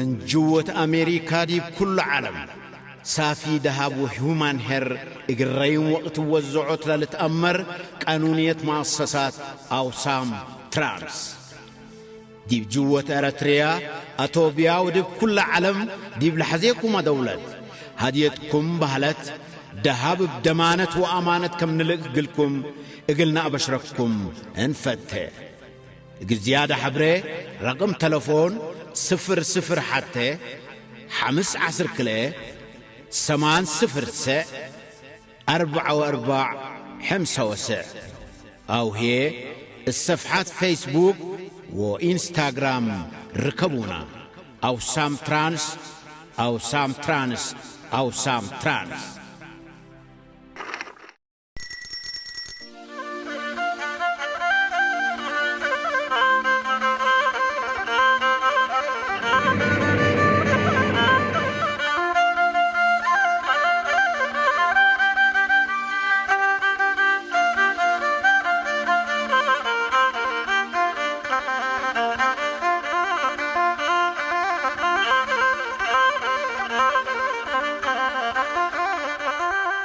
من جوة أمريكا ديب كل عالم. صافي دهب وهيومان هير إجرين وقت وزعوت للتأمر قانونية مؤسسات أوسام ترانس. ዲብ ጅወት ኤረትርያ፣ ኣቶብያ ወድብ ኩላ ዓለም ዲብ ለሐዜኩማ ደውለት፣ ሃድየትኩም ባህለት፣ ደሃብ እብ ደማነት ወኣማነት ከም ንልእክ እግልኩም፣ እግልና ኣበሽረኩም እንፈቴ። እግል ዝያዳ ሐብሬ፣ ረቅም ተለፎን፣ ስፍር ስፍር ሐቴ፣ ሐምስ ዐስር ክልኤ፣ ሰማን ስፍር ሰዕ፣ ኣርባዕ ወኣርባዕ ሐምሳ ወሰዕ። ኣውሄ፣ እሰፍሓት ፌስቡክ ወኢንስታግራም ርከቡና። ኣውሳም ትራንስ፣ ኣውሳም ትራንስ፣ ኣውሳም ትራንስ።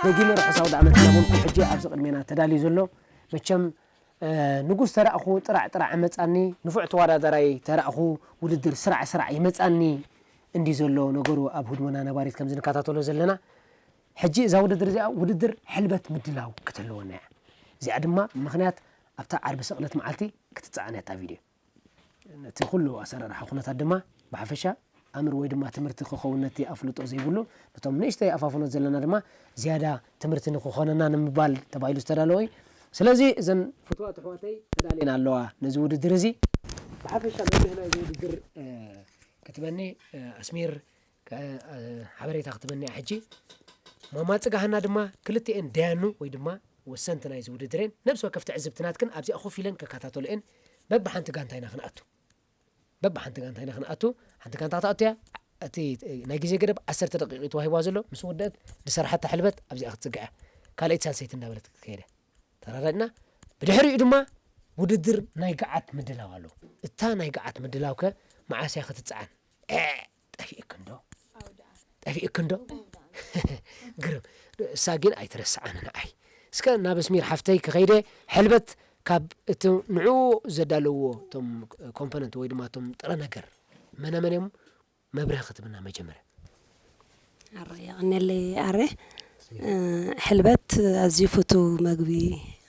ደጊመ ርሑስ ኣውደ ዓመት እናበልኩ፣ ሕጂ ኣብዚ ቅድሜና ተዳልዩ ዘሎ፣ መቸም፣ እ፣ ንጉስ ተራእኹ ጥራዕ ጥራዕ ይመጻኒ፣ ንፉዕ ተወዳዳራይ ተራእኹ ውድድር ስራዕ ስራዕ ይመጻኒ እንዲ ዘሎ ነገሩ ኣብ ህድሞና ነባሪት ከምዚ ንከታተሎ ዘለና። ሕጂ እዛ ውድድር እዚኣ ውድድር ሕልበት ምድላው ክትህልወና እያ። እዚኣ ድማ ምኽንያት ኣብታ ዓርቢ ስቕለት መዓልቲ ክትጸዓን እያ እታ ቪድዮ። ነቲ ኩሉ ኣሰራርሓ ኩነታት ድማ ብሓፈሻ ኣምር ወይ ድማ ትምህርቲ ክኸውን ነቲ ኣፍልጦ ዘይብሉ፣ ነቶም ንእሽተይ ኣፋፍኖት ዘለና ድማ ዝያዳ ትምህርቲ ንክኾነና ንምባል ተባሂሉ ዝተዳለወ እዩ። ስለዚ እዘን ፍትዋት ኣሕዋተይ ተዳልየን ኣለዋ ነዚ ውድድር እዚ። ብሓፈሻ መብርሂ ናይዚ ውድድር፣ እ፣ ክትበኒ፣ እ፣ ኣስሚር ከ-፣ እ፣ ሓበሬታ ክትበኒ እያ ሕጂ። ማማ ጽጋሃና ድማ ክልቲኤን ደያኑ ወይ ድማ ወሰንቲ ናይዚ ውድድር እየን። ነብሲ ወከፍ ትዕዝብቲ ናትክን ኣብዚኣ ኮፍ ኢለን ክከታተሉ እየን። በብሓንቲ ጋንታ ኢና ክንኣቱ። በብሓንቲ ጋንታ ኢና ክንኣቱ። ሓንቲ ጋንታ ክትኣቱ እያ። እቲ ናይ ግዜ ገደብ ዓሰርተ ደቂቕ እዩ ተዋሂብዋ ዘሎ። ምስ ወደአት ዝሰርሓታ ሕልበት ኣብዚኣ ክትጽግዕ እያ። ካልኣይቲ ሳልሰይቲ እንዳበለት ክትከይድ እያ። ተረዳድና? ብድሕሪኡ ድማ ውድድር ናይ ገዓት ምድላው ኣሎ። እታ ናይ ገዓት ምድላው ከ መዓስ እያ ክትጸዓን? ኤዕ፣ ጠፊእክን ዶ? ጠፊእክን ዶ? ግርም። እሳ ግን ኣይትረስዓን ንዓይ። እስከ ናብ ኣስሚር ሓፍተይ ክኸይደ፣ ሕልበት ካብ እቲ ንዕኡ ዘዳለውዎ እቶም ኮምፖነንት ወይ ድማ እቶም ጥረ ነገር መነ መን እዮም? መብርሂ ክትብና መጀመርያ። ኣረ፣ የቐንየለይ ኣረ። እ፣ ሕልበት ኣዝዩ ፍቱው መግቢ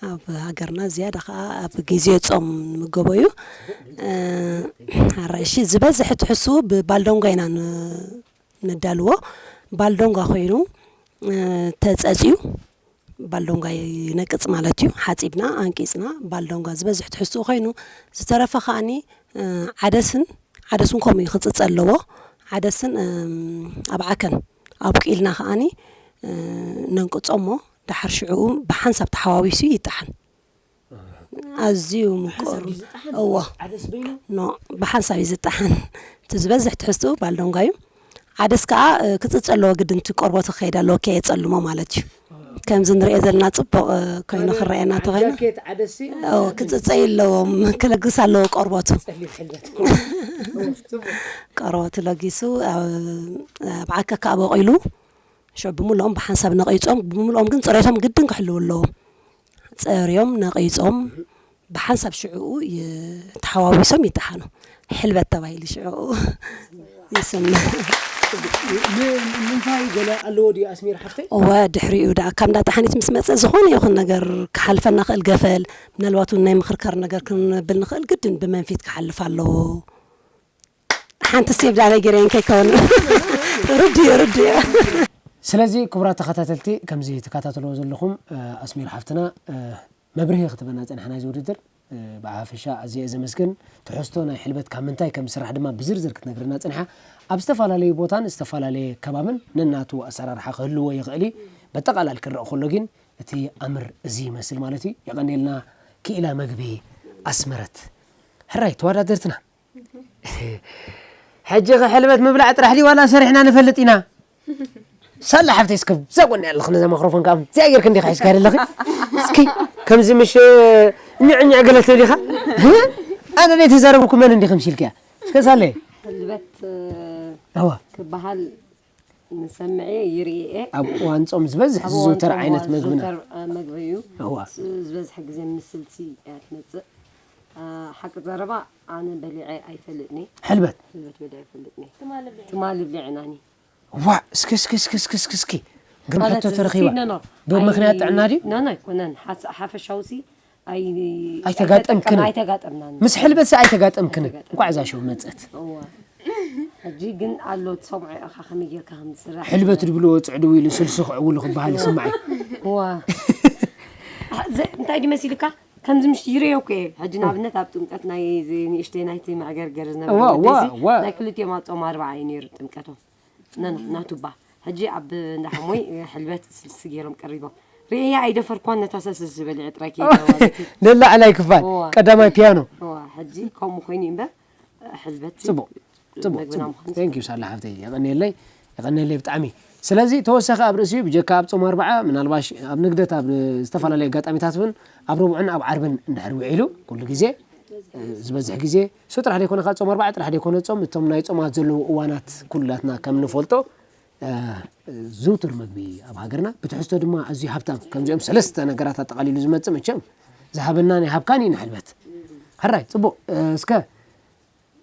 ኣብ ሃገርና፣ ዝያዳ ኸኣ ኣብ ግዜ ጾም ንምገቦ እዩ። እ፣ ኣረ፣ እሺ፣ ዝበዝሕ ትሕዝትኡ ብባልዶንጓ ኢና ን-፣ ነዳልዎ። ባልዶንጓ ኮይኑ፣ እ፣ ተጸጽዩ፣ ባልዶንጋ ይነቅጽ ማለት እዩ። ሓጺብና፣ ኣንቂጽና፣ ባልዶንጋ ዝበዝሕ ትሕዝትኡ ኮይኑ፣ ዝተረፈ ከኣኒ፣ እ፣ ዓደስን፣ ዓደስ እውን ከምኡ እዩ ክጽጸ ኣለዎ። ዓደስን፣ እም፣ ኣብ ዓከን ኣብቂልና ከኣኒ፣ እ፣ ነንቅጾ እሞ፣ ደሓር ሽዕኡ ብሓንሳብ ተሓዋዊሱ ይጠሓን። ኣዝዩ ምቁር። ሓንሳብ ድዩ ዝጠሓን? እዎ። ዓደስ በይኑ? ኖ፣ ብሓንሳብ እዩ ዝጠሓን። እቲ ዝበዝሕ ትሕዝትኡ ባልዶንጋ እዩ። ዓደስ ከኣ፣ እ፣ ክጽጸ ኣለዎ ግድን፣ እቲ ቆርበቱ ክኸይድ ኣለዎ፣ ከየጸልሞ ማለት እዩ። ከምዚ ንርእዮ ዘለና ጽቡቕ፣ እ፣ ኮይኑ ማለት ክረኣየና ኣብ ተኾይኑ። ጃኬት ዓደስሲ? ኦ፣ ክጽጸዩ ኣለዎም፣ ክለግስ ኣለዎ ቆርበቱ። ጸሊም ሕልበት። ጽቡቕ። ቆርበቱ ለጊሱ፣ ኣብ፣ ኣብ ዓካ ከኣ በቂሉ፣ ሽዑ ብምልኦም ብሓንሳብ ነቒጾም፣ ብምልኦም ግን ጽሬቶም ግድን ክሕልዉ ኣለዎም። ጸርዮም፣ ነቒጾም፣ ብሓንሳብ ሽዕኡ ይ-፣ ተሓዋዊሶም ይጠሓኑ። ሕልበት ተባሂሉ ሽዕኡ ይስመ። ን-፣ ንምንታይ ገለ ኣለዎ ድዩ ኣስሚር ሓፍተይ? እወ፣ ድሕሪኡ ደኣ ካብ እንዳ ጠሓኒት ምስ መጸ ዝኾነ ይኹን ነገር ክሓልፈና ክእል ገፈል፣ ምናልባት እውን ናይ ምኽርካር ነገር ክንብል ንኽእል፣ ግድን ብመንፊት ክሓልፍ ኣለዎ። ሓንቲ ስቴፕ ዳኣ ነጊረን ከይከውን። ርድዮ፣ ርድዮ። ስለዚ ክቡራት ተኸታተልቲ፣ ከምዚ ትከታተልዎ ዘለኹም፣ እ፣ ኣስሚር ሓፍትና፣ እ፣ መብርሂ ክትበና ጸኒሓ ናይዚ ውድድር፣ እ፣ ብሓፈሻ ኣዝየ እየ ዘመስግን። ትሕዝቶ ናይ ሕልበት ካብ ምንታይ ከም ዝስራሕ ድማ ብዝርዝር ክትነግረና ጸኒሓ። ኣብ ዝተፈላለዩ ቦታን ዝተፈላለየ ከባብን ነናቱ ኣሰራርሓ ክህልዎ ይኽእል እዩ። በጠቓላል ክረኣ ከሎ ግን እቲ ኣምር እዚ ይመስል ማለት እዩ። የቐንየልና ክኢላ መግቢ ኣስመረት። ሕራይ ተወዳደርትና። ሕጂ ከ ሕልበት ምብላዕ ጥራሕ ድዩ ዋላ ሰሪሕና ንፈልጥ ኢና? ሳላ ሓፍተይ እስከ እዛ ጎኒ ኣለኽ ነዛ ማክሮፎን ከኣ እዚኣ ጌርክ እንዲኻ ሒዝካ ዘለኺ? እስኪ ከምዚ ምሽ ኝዕኝዕ ገለ ትብል ኢኻ? ኣነ ደይ ተዛረብኩ መን እንዲኺ ምሲልክያ? እስከ ሳለ። ሕልበት፣ እ፣ እዋ። ክበሃል ንሰምዕ እየ፣ ይርኢ እየ። ኣብ እዋን ጾም ዝበዝሕ ኣብ ዝዝውተር እዋን ዓይነት ጾም መግብና። ዝዝውተር፣ እ፣ መግቢ እዩ። እዋ። ስ-፣ ዝበዝሕ ግዜ ምስልሲ እያ ትመጽእ። እ፣ ሓቂ ዘረባ ኣነ በሊዐ ኣይፈልጥኒ። ሕልበት። ሕልበት በሊዐ ኣይፈልጥኒ። ትማሊ ብሊዕናኒ። ዋ እስኪ እስኪ እስኪ እስኪ እስኪ እስኪ ግርም ሕቶ ተረኺባ። ብምኽንያት ጥዕና ድዩ? ኖ ኖ ኣይኮነን። ሓፈሻውሲ ኣይተጋጠምክን። ኣይተጋጠምናን። ምስ ሕልበት ሰ ኣይተጋጠምክን። እንኳዕ እዛ ሸው መጸት። እዋ። ሕጂ ግን ኣሎ ትሰምዖ ኢኻ ከመይ ጌርካ ከም ዝስራሕ። ሕልበት ድብልዎ ጽዕድው ኢሉ ስልሱ ክዕውሉ ክበሃል ይስማዕ እዩ። እዋ። እንታይ ድዩ መሲልካ? ከምዚ ምሽ ይርእዮ እኮ እየ። ሕጂ ንኣብነት ኣብ ጥምቀት ናይ እዚ ንእሽተይ ናይቲ መዕገርገር ዝነበረ እዋ፣ እዋ፣ ወደዚ እዋ። ናይ ክልቲኦም ኣብ ጾም ኣርብዓ እዩ ነይሩ ጥምቀቶም። ና-፣ ና-፣ ናቱባ። ሕጂ ኣብ እንዳ ሓሞይ ሕልበት ስልሲ ገይሮም ቀሪቦም። ርእያ ኣይደፈርኳን ነታ ሰልሲ ዝበልዐ ጥራይ ከይዳ ማለት እዩ። ነላዕላይ ክፋል እዋ። ቀዳማይ ፒያኖ። እዋ፣ ሕጂ ከምኡ ኮይኑ እዩ እምበር ሕልበት ጽቡቕ ጽቡቕ መግብና ጽቡቕ። ምዃኑ Thank you ሳላ ሓፍተይ የቐንየለይ የቐንየለይ ብጣዕሚ። ስለዚ ተወሳኺ ኣብ ርእሲ ብጀካ ኣብ ጾም ኣርብዓ ምናልባሽ ኣብ ንግደት ኣብ ዝተፈላለዩ ኣጋጣሚታት እውን ኣብ ረቡዕን ኣብ ዓርብን እንድሕር ውዒሉ ኩሉ ግዜ እ፣ ዝበዝሕ ግዜ እሱ ጥራሕ ዘይኮነ ካብ ጾም ኣርብዓ ጥራሕ ዘይኮነ ጾም እቶም ናይ ጾማት ዘለዉ እዋናት ኩላትና ከም ንፈልጦ እ፣ ዝውቱር መግቢ ኣብ ሃገርና ብትሕዝቶ ድማ ኣዝዩ ሃብታም ከምዚኦም ሰለስተ ነገራት ኣጠቓሊሉ ዝመጽእ መቸም ዝሃበናን ይሃብካን እዩ ንሕልበት። ሕራይ ጽቡቕ እ፣ እስከ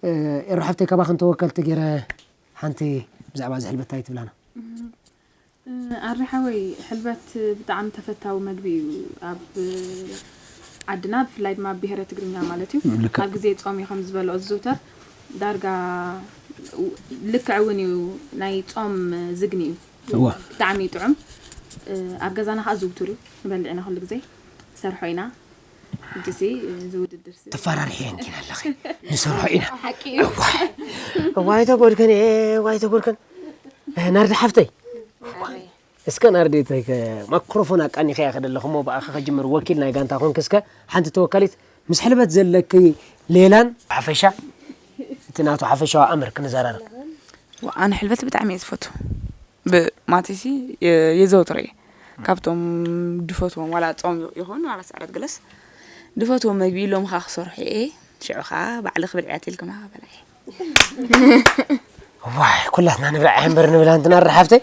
እ፣ ኤሩ ሓፍተይ ካባኽን ተወከልቲ ገይረ ሓንቲ ብዛዕባ እዚ ሕልበት እንታይ ትብላና? ኣረ ሓወይ ሕልበት ብጣዕሚ ተፈታዊ መግቢ እዩ ኣብ ዓድና ብፍላይ ድማ ኣብ ብሄረ ትግርኛ ማለት እዩ ልክዕ። ኣብ ግዜ ጾም እዩ ከም ዝበልኦ ዝዝውተር ዳርጋ ልክዕ እውን እዩ ናይ ጾም ዝግኒ እዩ እዋ። ብጣዕሚ እዩ ጥዑም ኣብ ገዛና ከዓ ዝውቱር እዩ ንበልዕ ኢና ኩሉ ግዜ ሰርሖ ኢና ሕጂሲ እዚ ውድድር ሲ ተፈራርሕየን ኪን ኣለኺ ንሰርሖ ኢና ሓቂ እዩ እዋ እዋ ኣይተጎድክን እዋ ኣይተጎድክን ናርዲ ሓፍተይ እስከ ናርዲ ተይ ማክሮፎን ኣቃኒኸያ ከደለኹ እሞ ብኣኸ ከጅምር ወኪል ናይ ጋንታ ኮንክ እስከ ሓንቲ ተወካሊት ምስ ሕልበት ዘለኪ ሌላን ሓፈሻ እቲ ናቱ ሓፈሻዊ ኣምር ክንዘራረብ ኣነ ሕልበት ብጣዕሚ እየ ዝፈቱ ማለትሲ የዘውትሮ እየ ካብቶም ድፈትዎም ዋላ ፆም ይኹን ዋላ ስዕረት ገለስ ድፈትዎም መግቢ ኢሎም ከዓ ክሰርሑ እየ ሽዑ ከዓ ባዕሊ ክብል ዕያት ኢልኩም ከዓ በላ እየ ዋይ ኩላትና ንብልዓ እምበር ንብል ኣንቲ ናርዲ ሓፍተይ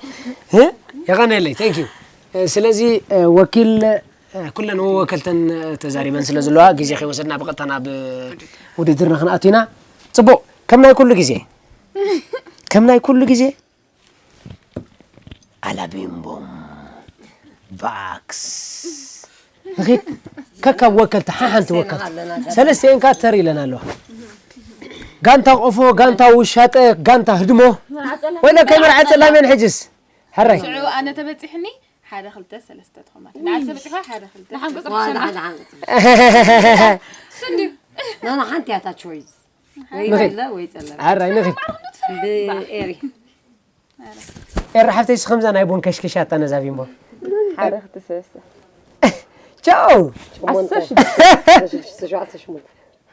የቐነለይ thank you ስለዚ ወኪል ኩለን ወወከልተን ተዛሪበን ስለ ዘለዋ ግዜ ከይወሰድና ብቐጥታ ናብ ውድድርና ክንኣቱ ኢና ፅቡቕ ከም ናይ ኩሉ ግዜ ከም ናይ ኩሉ ግዜ ኣላቢምቦም ባክስ ንኺድ ከካብ ወከልቲ ሓሓንቲ ወከልቲ ሰለስተኤን ከዓ ተር ኢለን ኣለዋ ጋንታ ቆፎ ጋንታ ውሻጠ ጋንታ ህድሞ ወይለ ከይመርዓ ፀላሜን ሕጅስ ሕራይ ሽዑ ኣነ ተበፂሕኒ ሓደ ክልተ ሰለስተ ትኾማት ንዓይ ተበፂኻ ሓደ ክልተ ናና ሓንቲ ያታ ቾይዝ ወይ በለ ወይ ጸለመ ሕራይ ንኺድ ብኤሪ ኤረ ሓፍተይ ሲ ከምዛ ናይ ቡን ከሽከሻታ ነዛ ቢምቦ ሓደ ክልተ ሰለስተ ቻው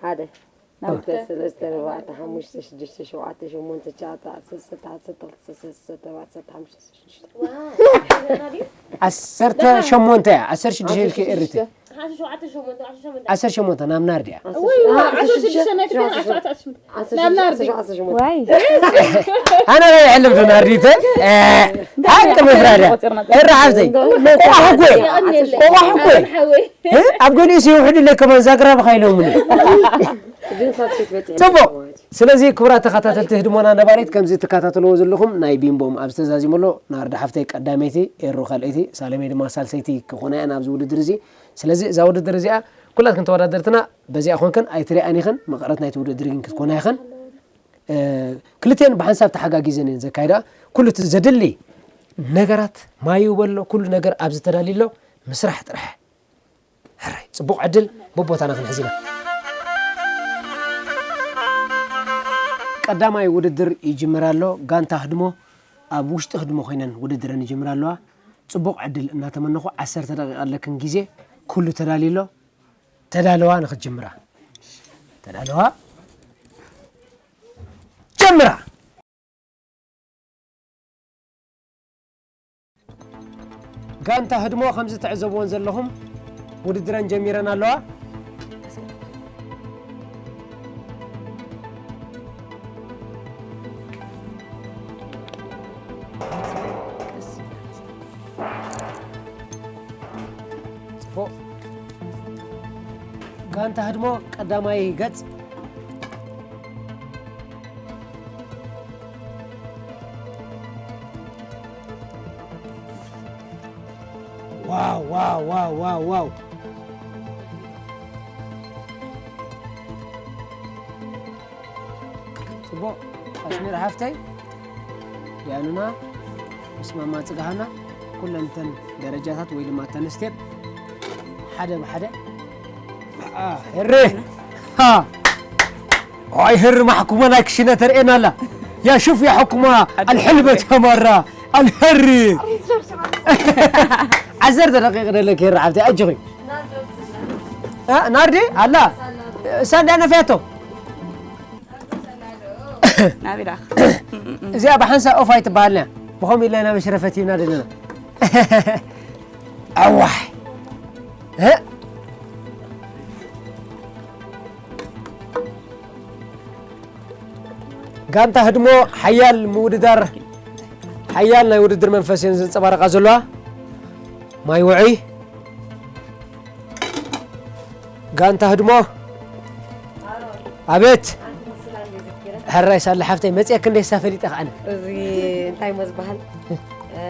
ሓደ ክልተ ሰለስተ ኣርባዕተ ሓሙሽተ ሽዱሽተ ሸውዓተ ሸሞንተ ትሽዓተ ዓሰርተ ዓሰርተ ክልተ ዓሰርተ ኣርባዕተ ዓሰርተ ሓሙሽተ ዓሰርተ ሸሞንተ እያ ዓሰርተ ሽዱሽተ ኢልኪ ኤሪትሪ ዓሰርተ ሸሞንተ ናብ ናርድ እያ ዋይ ኣነ ናይ ሕልፍ ዶ ናርዲተ ሓቂ ምፍራድ እያ ኤራ ሓፍተይ ቆቋሕ እኮ ቆቋሕ እኮ ኣብ ገሊኡ ሲውሕዱ ለይ ከማን ዛግራ ብኻይለውምኒ ጽቡቕ ስለዚ ክቡራት ተኸታተልቲ ህድሞና ነባሪት ከምዚ ትከታተልዎ ዘለኹም ናይ ቢምቦም ኣብ ዝተዛዚሙ ኣሎ ናርዲ ሓፍተይ ቀዳመይቲ ኤሩ ካልኣይቲ ሳለመይ ድማ ሳልሰይቲ ክኾና እየን ኣብዚ ውድድር እዚ ስለዚ እዛ ውድድር እዚኣ ኩላትክን ተወዳደርትና በዚኣ ኮንክን ኣይትሪኣን ኢኽን መቐረት ናይቲ ውድድር ግን ክትኮና ኢኽን ክልተን ብሓንሳብ ተሓጋጊዘን እየን ዘካይዳ ኩሉ እቲ ዘድሊ ነገራት ማዩ በሎ ኩሉ ነገር ኣብዚ ተዳልዩ ኣሎ ምስራሕ ጥራሕ ሕራይ ጽቡቕ ዕድል በቦታና ክንሕዝ ኢና ቀዳማይ ውድድር ይጅምር ኣሎ ጋንታ ህድሞ ኣብ ውሽጢ ህድሞ ኮይነን ውድድረን ይጅምራ ኣለዋ ጽቡቕ ዕድል እናተመነኹ ዓሰርተ ደቂቃ ኣለክን ግዜ ኩሉ ተዳልዩ ኣሎ ተዳለዋ ንክትጅምራ ተዳለዋ ጀምራ ጋንታ ህድሞ ከምዚ ትዕዘብዎን ዘለኹም ውድድረን ጀሚረን ኣለዋ ጋንታ ህድሞ ቀዳማይ ገጽ። ዋው፣ ዋው፣ ዋው፣ ዋው፣ ዋው። ጽቡቕ። ኣስሜር ሓፍተይ፣ ዲያኑና፣ ምስ ማማ ጽጋሃና፣ ኩለን እተን ደረጃታት ወይ ድማ እተን ስቴፕ ሓደ ብሓደ። ኣ፣ ህሪ! ሃ! ኣይ ህሪ ማሕኩማ ናይ ክሽነ ተርእየና ኣላ። ያ ሹፍ ያ ሕኩማ ኣልሕልበት ያ ማራ ኣልህሪ። ዓሰርተ ደቂቕ ደለኪ ህሪ ሓብተይ፣ ኣጆኺ። እ፣ ናርዲ ኣላ። እሳ እንዳ ነፍያቶ። ናቢራ። እዚኣ ብሓንሳብ ኦፍ ኣይትበሃልና። ብኸምኡ ኢልና ኢና መሽረፈት ሂብና ዘለና። ኣዋይ። እ? ጋንታ ህድሞ ሓያል ምውድዳር፣ ሓያል ናይ ውድድር መንፈስ እየን ዘንጸባርቓ ዘለዋ። ማይ ውዑይ። ጋንታ ህድሞ። ኣቤት። ሕራይ ሳላ ሓፍተይ፣ መጽኤ ክንደይ ሳፈሊጠ ከኣነ። እዚ እንታይ እሞ ዝበሃል? እ፣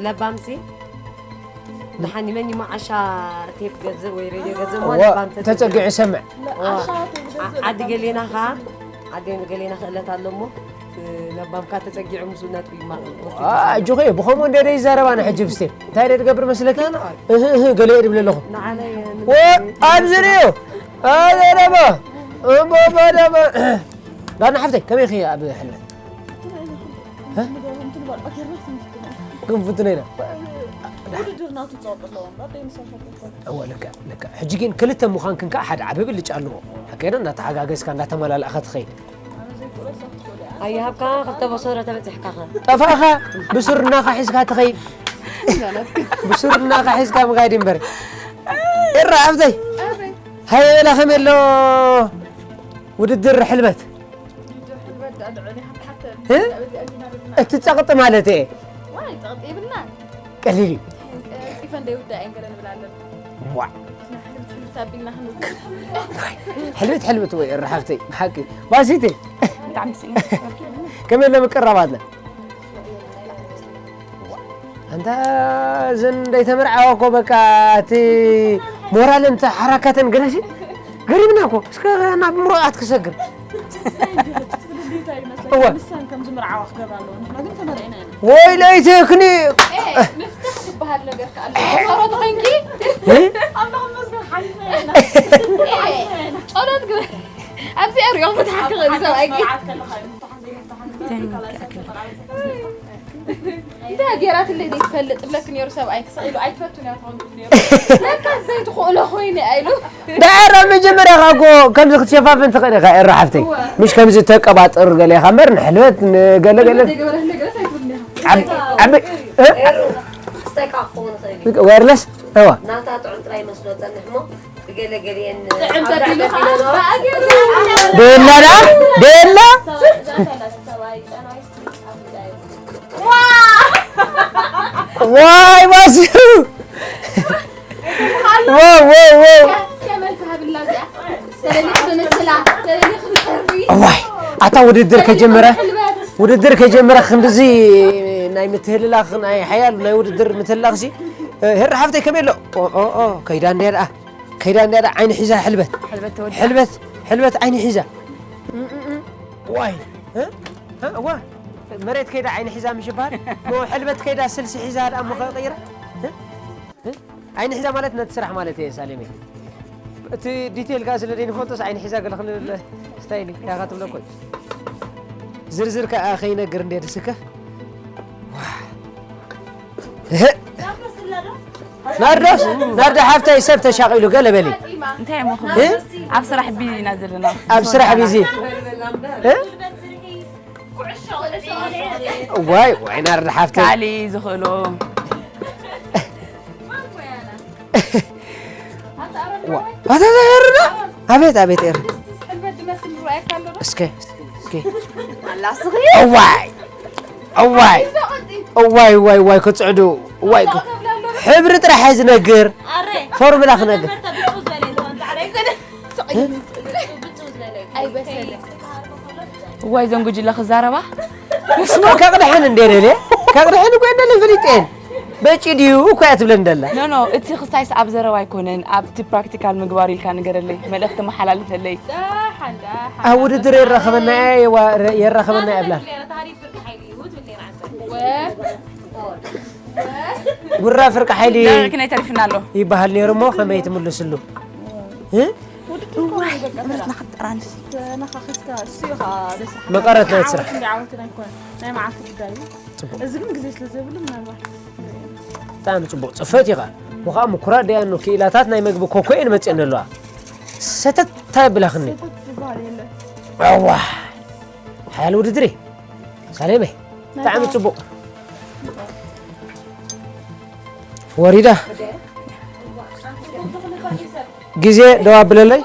ለባምሲ። ደሓን ይመን ይሞ ዓሻ ቴፕ ገዝእ ወይ ሬድዮ ገዝእ እሞ እዋ፣ ለባም ተጸጊዑ ተጸጊዑ። ይሰምዕ። ዋ። ዓሻ ቴፕ ገዝእ ዓ-፣ ዓዲ ለባም ገሌና ተጸጊዑ። ኸዓ፣ ዓዲ ገሌና ክእለት ኣሎ እሞ፣ እቲ ለባምካ ተጸጊዑ ምስኡ ነጥቢ ይማቕ። ዋ፣ ኣጆኺ፣ ብኸምኡ እንደ ደይ ይዛረብ ኣነ ሕጂ ብስቴ። እንታይ ደይ ትገብር መስለኪ? ና፣ ና። እህ፣ እህ፣ ገለ እየ ድብል ኣለኹ። ንዓለይ ወ-፣ ኣብዚ ርእዩ። ኣዘረባ። እምቦ፣ እምቦ፣ ደባ። ዳና ሓፍተይ፣ ከመይ ኢኺ ኣብ ሕልበት? እ? ክንፍትኖ ኢና። ውድድር ናቱ ጸወት ኣለዎ እምበር፣ ደይ ምሳኻ ትኮን። እወ፣ ልክዕ፣ ልክዕ። ሕጂ ግን ክልተ ምዃንክን ከኣ ሓደ ዓቢ ብልጫ ኣለዎ። ሓቀይና እናተሓጋገዝካ፣ እናተመላላእኻ ትኸይድ። ኣይሃብካ፣ ክልተ በሶሮ ተበጺሕካ ኸ? ጠፋእኻ፣ ብሱርናኻ ሒዝካ ትኸይድ። ብሱርናኻ ሒዝካ ምኻይድ እምበር። ኤራ፣ ኣብዘይ። ኣበይ? ሃየ፣ በላ፣ ከመይ ኣሎ ውድድር ሕልበት? እ? እቲ ጸቕጢ ማለት እየ። ዋይ፣ ጸቕጢ የብልናን። ቀሊል እዩ። እ፣ ጺፈን ደይውዳእ እየን ገለ ንብል ኣለና። ዋዕ። ንሕና ሕልብት ሕልብት ኣቢልና ክንውዳእ። ዋይ፣ ሕልብት ሕልብት ወይ እረ ሓፍተይ፣ ብሓቂ። ባሲቲ። ብጣዕሚ ደስ ይብል። ከመይ ኣሎ ምቅራባትና? ኣንታ እዘን እንዳይተመርዓዋ እኮ በቃ እቲ ሞራለን ተሓራካተን ገለሲ ገሪምና እኮ። እስከ ናብ ምርዖት ክሰግር። እወ። ንሳን ከም ዝምርዓዋ ክገብራ ኣለዎ። ንሕና ግን ተመርዒና ኢና። ወይ ለይተክኒ። ኤ፣ ምፍታሕ ዝበሃል ነገር ከ ኣሎ። ሰሮት ኮይንኪ? እ? ኣምላኽ ይመስገን ሓሊፍና ኢና። ኤ፣ ጸሎት ግበር። ኣብዚ ኣርእዮም ፍትሓ ክኽእል ሰብኣይኪ። መርዓት ከለኻ እዩ ምፍታሕን ዘይምፍታሕን ዝብል። ካልኣይ ሰብ ተቐራርብ። እንታይ ገይራትለይ ዘይትፈልጥ ብለክ ነይሩ ሰብኣይ። ክስቕ ኢሉ ኣይትፈቱን እያ ትኸውን ነይሩ። ለካ ዘይትኽእሎ ኮይነ ኢሉ። ደኣር ኣብ መጀመርያ ኸኣ እኮ ከምዚ ክትሸፋፍን ትኽእል ኢኻ ኤራ ሓፍተይ። እወ። ምሽ ከምዚ ተቀባጥር ገለ ኢኻ እምበር ንሕልበት ንገለ ገለ። ዘይገበረትለይ ገለስ ኣይትብልን ኢኻ። ዓብ-፣ ዓብ-፣ እ? ክስተካ ክኸውን ይኽእል እዩ። ወርለስ? እዋ። ናታ ጥዑም ጥራይ መስሎ ጸንሕ እሞ ብገለ ገሊኤን ጥዕም ኣብ ተቢሉ ዳዕበት ከዓ ኢለንኦ። በኣገሩ። ደላ ደኣ? ደላ? ሰብኣይ፣ ሰብኣይ፣ ሰብኣይ፣ ዋ! ዋይ ባስሩ! ዋው፣ ዋው፣ ዋው! እስከ መልሲ ሃብላ እዚኣ። ተለሊኽ ብምስላ፣ ተለሊኽ ብሕሪ። እዋይ፣ ኣታ ውድድር ከጀመረ፣ ሕልበት። ውድድር ከጀመረ ክንድዚ ናይ ምትህልላኽ፣ ናይ ሓያል ናይ ውድድር ምትህልላኽሲ፣ እ፣ ሄሪ ሓፍተይ ከመይ ኣሎ? ኦ፣ ኦ፣ ኦ፣ ከይዳ እንድያ ደኣ፣ ከይዳ እንድያ ደኣ፣ ዓይኒ ሒዛ ሕልበት። ሕልበት ተወዲኣ። ሕልበት፣ ሕልበት ዓይኒ ሒዛ። እም፣ እም፣ እም። ዋይ፣ እ? እ፣ እዋ፣ መሬት ከይዳ ዓይኒ ሒዛ ምሽ ይበሃል? ሞ ሕልበት ከይዳ ስልሲ ሒዛ ደኣ እሞ ከቕይራ? እ? እ? ዓይኒ ሒዛ ማለት ነቲ ስራሕ ማለት እየ ሳሌመይ። እቲ ዲቴል ከኣ ስለ ዘይንፈልጦስ ዓይኒ ሒዛ ገለ ክንብል ስታይል ኢኻ ትብሎ እኮ እዩ። ዝርዝር ከኣ ከይነግር እንዴ ድስከ? ዋህ። እህ። ናርዶስ፣ ናርዶ ሓፍተይ ሰብ ተሻቒሉ ገለ በሊ። እንታይ እሞ እ? ኣብ ስራሕ ቢዚ ኢና ዘለና። ኣብ ስራሕ ቢዚ። እ? ዋይ፣ ዋይ፣ ናርዶ ሓፍተይ። ካሊ ዝኽእሎ። ዋ፣ ኣታ፣ ኣታ፣ ኤርና? ኣቤት፣ ኣቤት፣ ኤርና። እስከ፣ እስከ። እዋይ፣ እዋይ፣ እዋይ፣ እዋይ፣ እዋይ፣ ክጽዕዱ፣ እዋይ፣ ክ-፣ ሕብሪ ጥራሕ ዝነግር። ፎርሙላ ክነግር። እዋይ ዘን ጉጅለ ክዛረባ ስሞ ከቕድሐን እንደ ደለ ከቕድሐን እኮ እንደለ ፍሊጤን በጪ ድዩ እኮ እያ ትብለን ደላ። ኖ ኖ፣ እቲ ክስታይስ ኣብ ዘረባ ኣይኮነን፣ ኣብቲ ፕራክቲካል ምግባር ኢልካ ንገረለይ፣ መልእኽቲ መሓላልፈለይ። ኣብ ውድድር የራኸበና እያ፣ የዋ- የራኸበና እያ ብላ። ጉራ ፍርቂ ሓይሊ ዳርክ ናይ ተሪፍና ኣሎ። ይበሃል ነይሩ እሞ ከመይ ትምልስሉ? እ? ውድድር እኮ ናይ በቃ ስራሕ። ንኽጠራንስ ተነኻኺስካ እሱ እዩ ኸዓ ደስ ዝብል። መቐረት ናይ ስራሕ። ዓወት እንዲ ዓወት ኣይኮነን። ናይ መዓልቲ ጉዳይ እዩ። ጽቡቕ። እዚ ግን ግዜ ስለ ዘይብሉ ምናልባት ብጣዕሚ ጽቡቕ ጽፈት ኢኻ። ወኻ ምኩራት ደያኑ ክኢላታት ናይ መግቢ ኮኮ እየን መጽኤን ዘለዋ። ሰተት እንታይ ኣብላኽኒ? ሰተት ዝበሃል የለን። ኣዋ ሓያል ውድድር እዩ። ሳሌመይ ብጣዕሚ ጽቡቕ። ወሪዳ ግዜ ደው ኣብለለይ።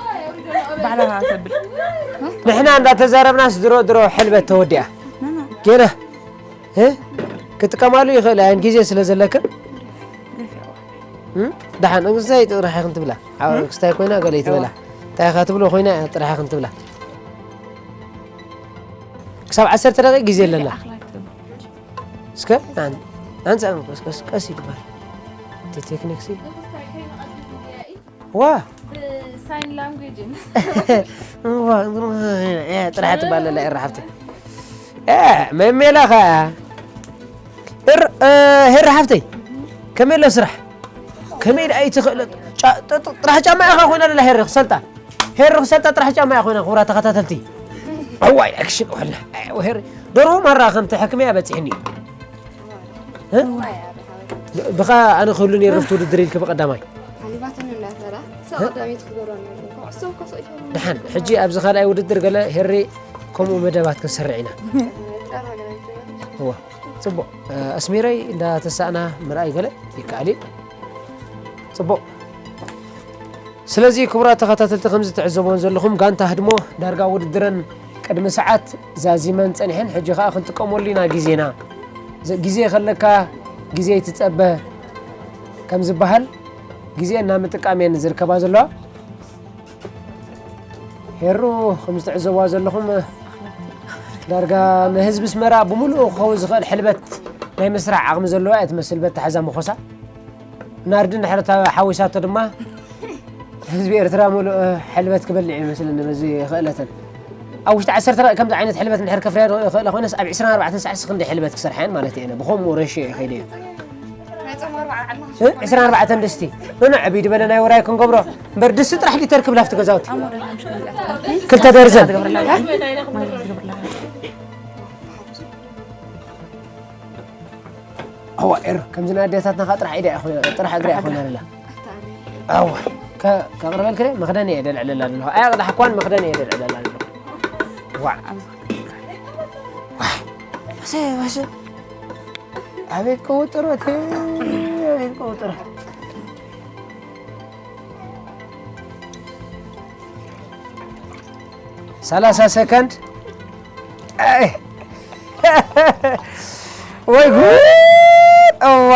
ባዕላ ተብል ንሕና እንዳተዛረብናስ ድሮ ድሮ ሕልበት ተወዲኣ። ጌና እ? ክጥቀማሉ ይኽእል እየን ግዜ ስለ ዘለክን። እ? ደሓን እንግስታይ ጥራሕ ኢኽን ትብላ። ሓው ክስታይ ኮይና ገለ ይትበላ። እንታይ ኢኻ ትብሎ ኮይና ጥራሕ ኢኽን ትብላ። ክሳብ ዓሰርተ ደቂቕ ግዜ ኣለና። እስከ ኣን- ኣንጻ ቀስ ቀስ ቀስ ይግበር። እቲ ቴክኒክ ሲ ዋ ሳይን ላንጉጅ ዋ ጥራሕ ትባለላ ኤራ ሓፍቲ መሜላ ኸ ሄር ሓፍተይ ከመይ ኣሎ ስራሕ ከመይ ደኣ ይትኽእለ ጥራሕ ጫማ ኢኻ ኮይና ለላ ሄር ክሰልጣ ሄር ክሰልጣ ጥራሕ ጫማ ኢኻ ኮይና ክቡራ ተኸታተልቲ ኣዋይ ኣክሽን ወላ ሄር ደርሆ ማራ ከምቲ ሕክም እያ በፂሕኒ ብኻ ኣነ ክህሉ ነይረ ኣብቲ ውድድር ኢልኪ ብቐዳማይ ሓሊባትኒ እናተራ እሳ ቀዳመይቲ ክገብራ ነርኩ ኩዕሶ እኮ ስቕ ኢሎም ደሓን ሕጂ ኣብዚ ካልኣይ ውድድር ገለ ሄሪ ከምኡ መደባት ክንሰርዕ ኢና ጠራ ገለ ይትበል እዋ ጽቡቕ ኣስሚረይ እንዳተሳእና ምርኣይ ገለ ይከኣል እዩ ጽቡቕ ስለዚ ክቡራት ተኸታተልቲ ከምዚ ትዕዘብዎን ዘለኹም ጋንታ ህድሞ ዳርጋ ውድድረን ቅድሚ ሰዓት ዛዚመን ጸኒሐን ሕጂ ከኣ ክንጥቀመሉ ኢና ግዜና ግዜ ከለካ ግዜ ይትጸበ ከም ዝበሃል ግዜ እናምጥቃም እየን ዝርከባ ዘለዋ ሄሩ ከም ዝትዕዘብዋ ዘለኹም ዳርጋ ንህዝቢ ኣስመራ ብምሉኡ ክኸውን ዝኽእል ሕልበት ናይ ምስራሕ ዓቕሚ ዘለዋ እያ ትመስል በታ ሕዛ መኾሳ ናርዲ እንድሕር ሓዊሳቶ ድማ ህዝቢ ኤርትራ ሙሉእ ሕልበት ክበልዕ እዩ መስለኒ በዚ ክእለተን ኣብ ውሽጢ ዓሰርተ ደቂቕ ከምዚ ዓይነት ሕልበት እንድሕር ከፍርያ ክእለ ኮይነስ ኣብ ዕስራን ኣርባዕተን ሰዓት ክንደይ ሕልበት ክሰርሓ እየን ማለት እየን ብኸምኡ ረሽዮ እዩ ከይደ እዩ ዕስራን ኣርባዕተን ድስቲ ኖኖ ዕብይ ዝበለ ናይ ወራይ ክንገብሮ እምበር ድስቲ ጥራሕ ሊተር ክብላ ኣብቲ ገዛውቲ ክልተ ደርዘን ኣዋ ኤር ከምዚ ናይ ኣዴታትና ከዓ ጥራሕ ኢዳ እያ ኮይና ጥራሕ እግራ እያ ኮይና ኣላ ኣዋ ከቕርበልክ ደ መኽደን እየ ደልዕለላ ኣለኹ ኣያ ቅዳሕኳን መኽደን እየ ደልዕለላ ኣለኹ ዋዕ ዋዕ ባሰ ባሰ ኣቤት ቀውጥሮት ኣቤት ቀውጥሮት ሰላሳ ሰከንድ ወይ ጉድ እዋ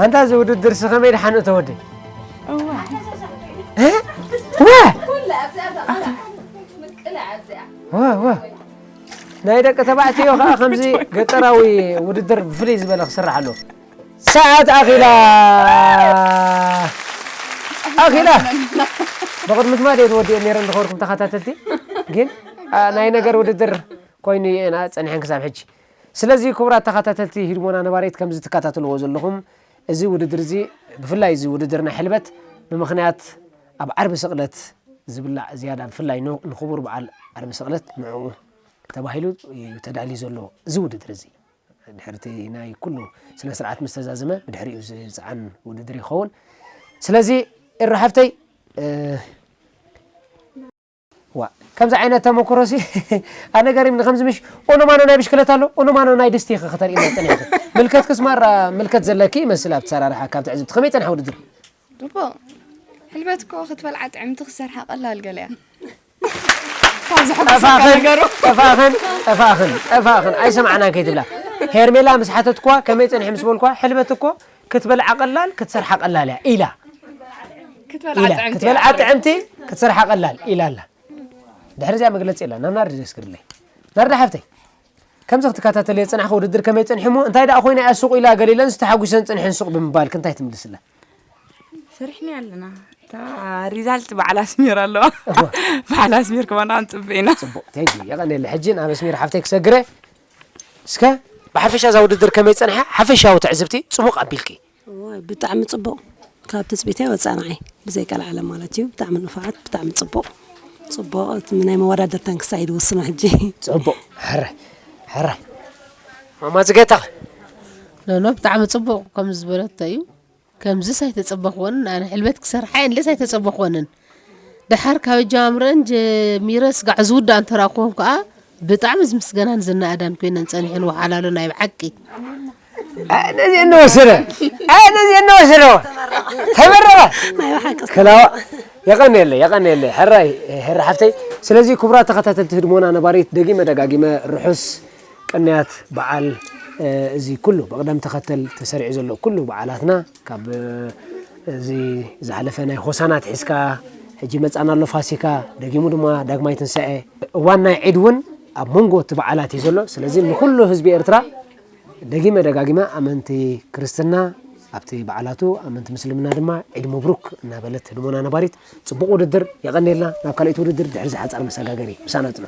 ኣንታ እዚ ውድድር ሲ ከመይ ድሓን እቶ ወዲ ናይ ደቂ ተባዕትዮ ከዓ ከምዚ ገጠራዊ ውድድር ብፍልይ ዝበለ ክስራሕ ኣለዎ ሰዓት ኣኺላ ኣኺላ ብቕድሚ ትማሊ እየ ተወዲኤ ነይረ እንተኸርኩም ተኸታተልቲ ግን ናይ ነገር ውድድር ኮይኑ ኢና ፀኒሐን ክሳብ ሕጂ ስለዚ ክቡራት ተኸታተልቲ ሂድሞና ነባሪት ከምዚ ትከታተልዎ ዘለኹም እዚ ውድድር እዚ ብፍላይ እዚ ውድድር ናይ ሕልበት ብምኽንያት ኣብ ዓርቢ ስቕለት ዝብላዕ ዝያዳ ብፍላይ ንኽቡር በዓል ዓርቢ ስቕለት ንዕኡ ተባሂሉ እዩ ተዳልዩ ዘሎ እዚ ውድድር እዚ ድሕርቲ ናይ ኩሉ ስነ ስርዓት ምስ ተዛዘመ ብድሕሪኡ ዝፀዓን ውድድር ይኸውን ስለዚ እረ ሓፍተይ ዋ ከምዚ ዓይነት ተመክሮ ሲ ኣነ ገሪምኒ ከምዚ ምሽ ኦኖማኖ ናይ ብሽክለታ ኣሎ ኦኖማኖ ናይ ድስቲ ኢኺ ክተርእይና ፀኒሕኪ ምልከትክስ ማራ ምልከት ዘለኪ ይመስል ኣብቲ ሰራርሓ ካብ ትዕዝብቲ ከመይ ፀንሓ ውድድር ጽቡቕ ሕልበት እኮ ክትበልዓ ጥዕምቲ ክትሰርሓ ቀላል ገለ እያ ካብ ዘሐጉሰካ ጠፋኽን ነገሩ ጠፋኽን ጠፋኽን ጠፋኽን ኣይሰማዕናን ከይትብላ ሄርሜላ ምስ ሓተትኳ ከመይ ፀኒሑ ምስ በልኳ ሕልበት እኮ ክትበልዓ ቀላል ክትሰርሓ ቀላል እያ ኢላ ክትበልዓ ኢላ ጥዕምቲ ክትበልዓ እያ። ጥዕምቲ ክትሰርሓ ቀላል ኢላ ኣላ። ድሕሪ እዚኣ መግለፂ የላ ናብ ናርዲ ደስክርለይ ናርዲ ሓፍተይ ከምዚ ክትከታተል የፅናሕካ ውድድር ከመይ ፀንሒ እሞ እንታይ ደኣ ኮይና እያ ሱቕ ኢላ ገሊለን ዝተሓጒሰን ፅንሕን ሱቕ ብምባል ክንታይ ትምልስላ ሰሪሕና ኣለና እታ ሪዛልት በዓል ኣስሚር ኣለዋ በዓል ኣስሚር ከማና ክንፅበ ኢና ፅቡቅ ቴንክ ዩ የቐንየለ ሕጂ ናብ ኣስሚር ሓፍተይ ክሰግረ እስከ ብሓፈሻ እዛ ውድድር ከመይ ፀንሓ ሓፈሻዊ ትዕዝብቲ ፅቡቅ ኣቢልኪ እዋይ ብጣዕሚ ፅቡቅ ካብ ትፅቢተይ ወፃእ ንዓይ ብዘይ ቀልዓለም ማለት እዩ ብጣዕሚ ንፉዓት ብጣዕሚ ፅቡቅ ፅቡቅ እቲ ናይ መወዳደርተን ክሳይ ድውስኖ ሕጂ ፅቡቅ ሕራይ ሕራይ ማማ ፅጌታ ኖኖ ብጣዕሚ ፅቡቅ ከምዚ ዝበለቶ እዩ ከምዝስ ኣይተፀበኽወንን ኣነ ሕልበት ክሰርሓ እየ ንለስ ኣይተፀበኽወንን ደሓር ካብ ኣጀማምረአን ጀሚረ ስጋዕ ዝውዳእ እንተረእኽወን ከዓ ብጣዕሚ ዝምስገናን ዝነኣዳን ኮይነን ፀኒሐን ወሓላሉ ናይ ብሓቂ ነዚ እንወሰደ ነዚ እንወሰደ ተመረቐ ክላዋ የቐንየለ የቐንየለ ሕራይ ሕራ ሓፍተይ ስለዚ ክቡራት ተኸታተልቲ ህድሞና ነባሪት ደጊመ ደጋጊመ ርሑስ ቅንያት በዓል እዚ ኩሉ ብቕደም ተኸተል ተሰሪዑ ዘሎ ኩሉ በዓላትና ካብ እዚ ዝሓለፈ ናይ ሆሳና ትሒዝካ ሕጂ መጻና ኣሎ ፋሲካ ደጊሙ ድማ ዳግማይ ትንሳኤ እዋን ናይ ዒድ እውን ኣብ መንጎ እቲ በዓላት እዩ ዘሎ ስለዚ ንኩሉ ህዝቢ ኤርትራ ደጊመ ደጋጊመ ኣመንቲ ክርስትና ኣብቲ በዓላቱ ኣመንቲ ምስልምና ድማ ዒድ ሙብሩክ እናበለት ህድሞና ነባሪት ጽቡቕ ውድድር የቐንየልና ናብ ካልኦት ውድድር ድሕሪ ዝሓጻር መሰጋገሪ ምሳና ጽንሑ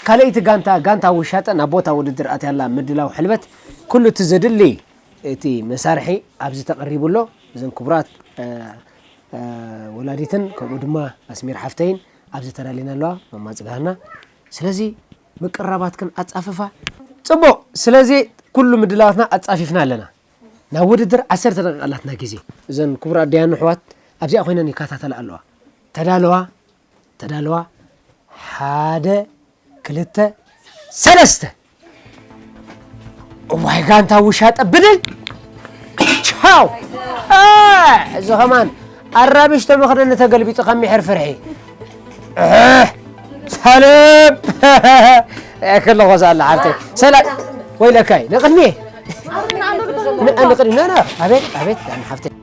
ካልኣይቲ ጋንታ ጋንታ ውሻጠ ናብ ቦታ ውድድር ኣትያላ ምድላው ሕልበት ኩሉ እቲ ዘድሊ እቲ መሳርሒ ኣብዚ ተቐሪቡ ኣሎ እዘን ክቡራት ወላዲትን ከምኡ ድማ ኣስሚር ሓፍተይን ኣብዚ ተዳሊና ኣለዋ መማፅጋህና ስለዚ ምቅራባትክን ኣፃፍፋ ፅቡቅ ስለዚ ኩሉ ምድላዋትና ኣፃፊፍና ኣለና ናብ ውድድር ዓሰርተ ደቂቃ ኣላትና ግዜ እዘን ክቡር ኣደያን ኣሕዋት ኣብዚኣ ኮይነን ይከታተላ ኣለዋ ተዳለዋ ተዳለዋ ሓደ ክልተ ሰለስተ እዋይ ጋንታ ውሻጠ ብድል ቻው እዚ ኸማን ኣራቢሽ ተመኽደኒ ተገልቢጡ ካብ ሚሕር ፍርሒ ሳልም ከለኾ ሳለ ሓፍተይ ሰላ ወይለካይ ንቕድሚ ንቕድሚ ኣቤት ኣቤት ሓፍተይ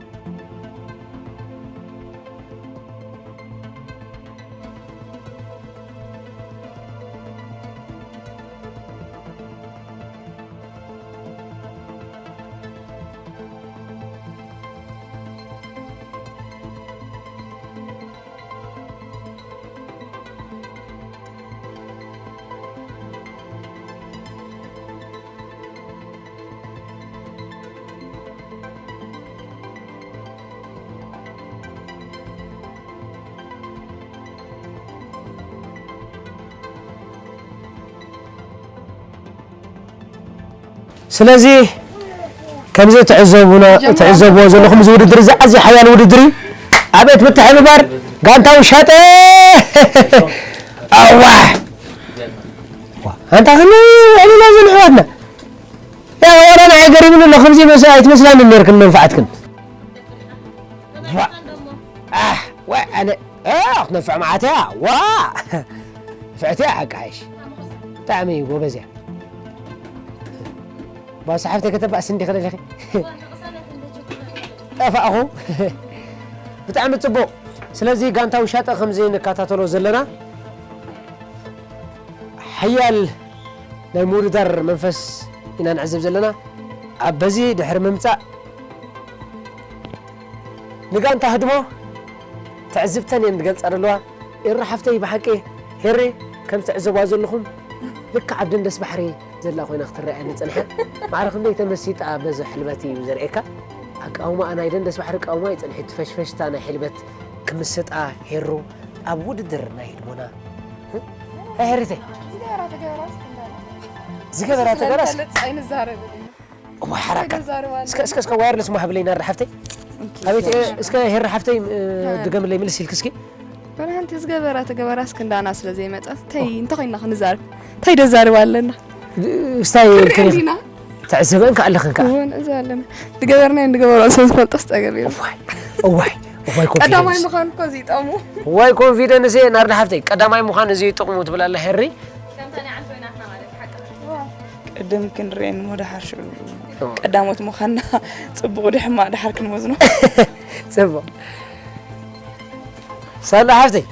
ስለዚ ከምዚ ትዕዘቡና ትዕዘብዎ ዘለኹም እዚ ውድድር እዚ ኣዝዩ ሓያል ውድድር እዩ። ኣቤት ምትሕብባር ጋንታ ውሻጠ ኣዋሕ ኣንታ ከመይ ውዕልና ዝንሕዋትና ያ ወላ ንዓይ ገሪሙኒ ኣሎ ከምዚ መስ ኣይትመስላኒ ነርክን መንፋዓትክን ኣሕ ወይ ኣነ ክትነፍዕ መዓት እያ ዋ ፍዕቲ እያ ሓቂ ሓይሽ ብጣዕሚ ጎበዝ እያ ባሰ ሓፍተይ ከተባእስ እንዲ ክደለኺ ጠፋእኹ ብጣዕሚ ፅቡቕ ስለዚ ጋንታ ውሻጠ ከምዚ ንከታተሎ ዘለና ሓያል ናይ ምውድዳር መንፈስ ኢና ንዕዘብ ዘለና ኣብ በዚ ድሕሪ ምምፃእ ንጋንታ ህድሞ ትዕዝብተን እየን ዝገልፃ ዘለዋ ኤሪ ሓፍተይ ብሓቂ ሄሪ ከም ትዕዘብዋ ዘለኹም ልክዕ ኣብ ደንደስ ባሕሪ ዘላ ኮይና ክትረኣየኒ ፀንሐ ማዕረ ክንደይ ተመሲጣ በዚ ሕልበት እዩ ዘርእየካ ኣቃውማኣ ናይ ደንደስ ባሕሪ ቃውማ እዩ ፀንሐ ትፈሽፈሽታ ናይ ሕልበት ክምስጣ ሄሩ ኣብ ውድድር ናይ ህድሞና ሄሪተይ ዝገበራ ተገራስ እዋ ሓራካ እስከ እስከ እስከ ዋየርለስ ማህብለይ ናርዳ ሓፍተይ ኣቤት እስከ ሄሪ ሓፍተይ ድገምለይ ምልስ ኢልክ እስኪ ወላ ሓንቲ ዝገበራ ተገበራ እስክ እንዳና ስለ ዘይመፀት እንታይ እንታይ ኮይና ክንዛረብ እንታይ ደዛርባ ኣለና እስታይ ሪና ተዕዘበን ከኣለኽን ከኣ እወን እዚ ኣለና ድገበርና ንገበሮ ሰብ ዝፈልጦ ስጠገብ እዩ እዋይ እዋይ ዋይ ቀዳማይ ኮንፊደንስ። ምዃን እኮ እዚ ጠሙ። ዋይ ኮንፊደንስ እየ ናርዳ ሓፍተይ። ቀዳማይ ምዃን እዚ ጥቕሙ ትብል ኣላ ሄሪ። ከምታ ናይ ዓንቶ ናትና ማለት ሓቂ። ቅድም ክንርእየን እሞ ደሓር ሽዑ ቀዳሞት ምዃንና ጽቡቕ ድዩ ሕማቕ ደሓር ክንወዝኖ። ጽቡቕ። ሳላ ሓፍተይ፣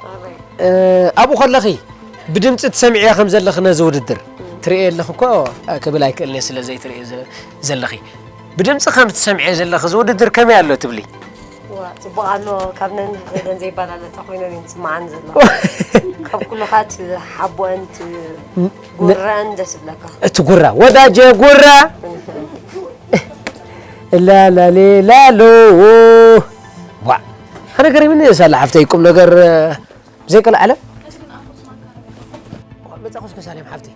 ኣበይ? እ፣ ኣብኡ ከለኺ ብድምፂ ትሰምዕያ ከም ዘለኺ ነዚ ውድድር ትርእየ ኣለኺ እኮ ክብል ኣይክእልን እየ፣ ስለ ዘይትርእየ ዘ-፣ ዘለኺ ብድምፂ ከም ትሰምዕየ ዘለኺ እዚ ውድድር ከመይ ኣሎ ትብሊ? ዋ፣ ጽቡቕ ኣሎ። ካብ ነንሕድሕደን ዘይባላለጣ ኮይነን እየን ዝስምዓኒ ዘለዋ። ካብ ኩሉ ኻት ሓቦአን ት-፣ ን-፣ ን-፣ ጉረአን ደስ ይብለካ። እቲ ጉራ፣ ወዳጀ ጉራ። ላላሌ ላሎ። ዋ፣ ኣነ ገሪምኒ ሳላ ሓፍተይ ቁም ነገር ብዘይ ቀልዓለም። መጻኹስ ከሳሌም ሓፍተይ።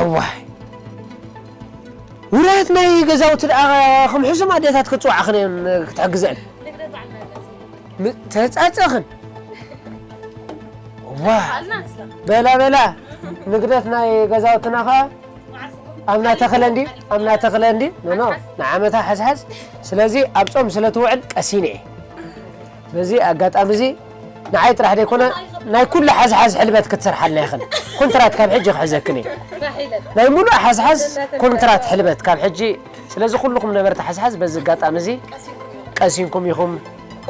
እዋይ። ውራያት ናይ ገዛውቲ ደኣ ከም ሕሱም ኣዴታት ክጽውዓኽን እየን ክትሕግዘን። ም-፣ ተጻጸኽን። ዋ። በላ በላ። ንግደት ናይ ገዛውትና ኸኣ ኣብ ናተኽለ እንዲ፣ ኣብ ናተኽለ እንዲ። ኖ፣ ኖ። ንዓመታ ሓዝሓዝ። ስለዚ ኣብ ጾም ስለ ትውዕል ቀሲነ እየ። በዚ ኣጋጣሚ እዚ ንዓይ ጥራሕ ዘይኮነ ናይ ኩሉ ሓዝሓዝ ሕልበት ክትሰርሓልና ኢኽን። ኮንትራት ካብ ሕጂ ክሕዘክን እየ። ናይ ሙሉእ ሓዝሓዝ ኮንትራት ሕልበት ካብ ሕጂ። ስለዚ ኩልኹም ነበርቲ ሓዝሓዝ በዚ ኣጋጣሚ እዚ ቀሲንኩም ኢኹም።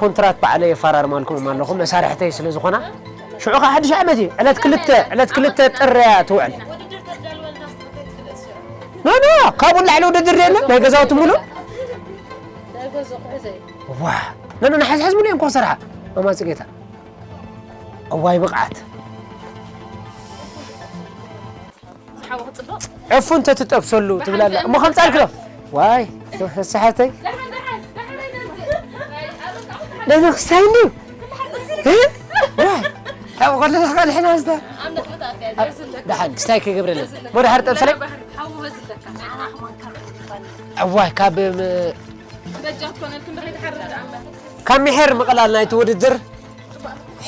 ኮንትራት ባዕለይ የፈራርመልኩም ኣለኹ መሳርሕተይ ስለ ዝኾና። ሽዑ ኸዓ ሓድሽ ዓመት እዩ። ዕለት ክልተ፣ ዕለት ክልተ ጥሪ እያ ትውዕል። ኖ፣ ኖ፣ ካብኡ ንላዕሊ ውድድር የለን። ናይ ገዛውቲ ሙሉእ። ዋ፣ ኖ፣ ኖ፣ ንሓዝሓዝ ሙሉእ እዮም ክሰርሓ። ማማ ጽጌታ። እዋይ ብቕዓት። ዝሓወ ክጽብቕ። ዕፉን ተትጠብሰሉ ትብል ኣላ። እሞ ከምጻልክሎ። ዋይ፣ ሰሓተይ። ደህና ክስታይ እንድዩ። እ? ዋይ፣ ካብ ከለና ካልሕና ዝታ። ደሓን ክስታይ ክገብረለን። ሞ ደሓር ጠብሰለይ። እዋይ፣ ካብ ም-፣ ካብ ሚሒር ምቕላል ናይቲ ውድድር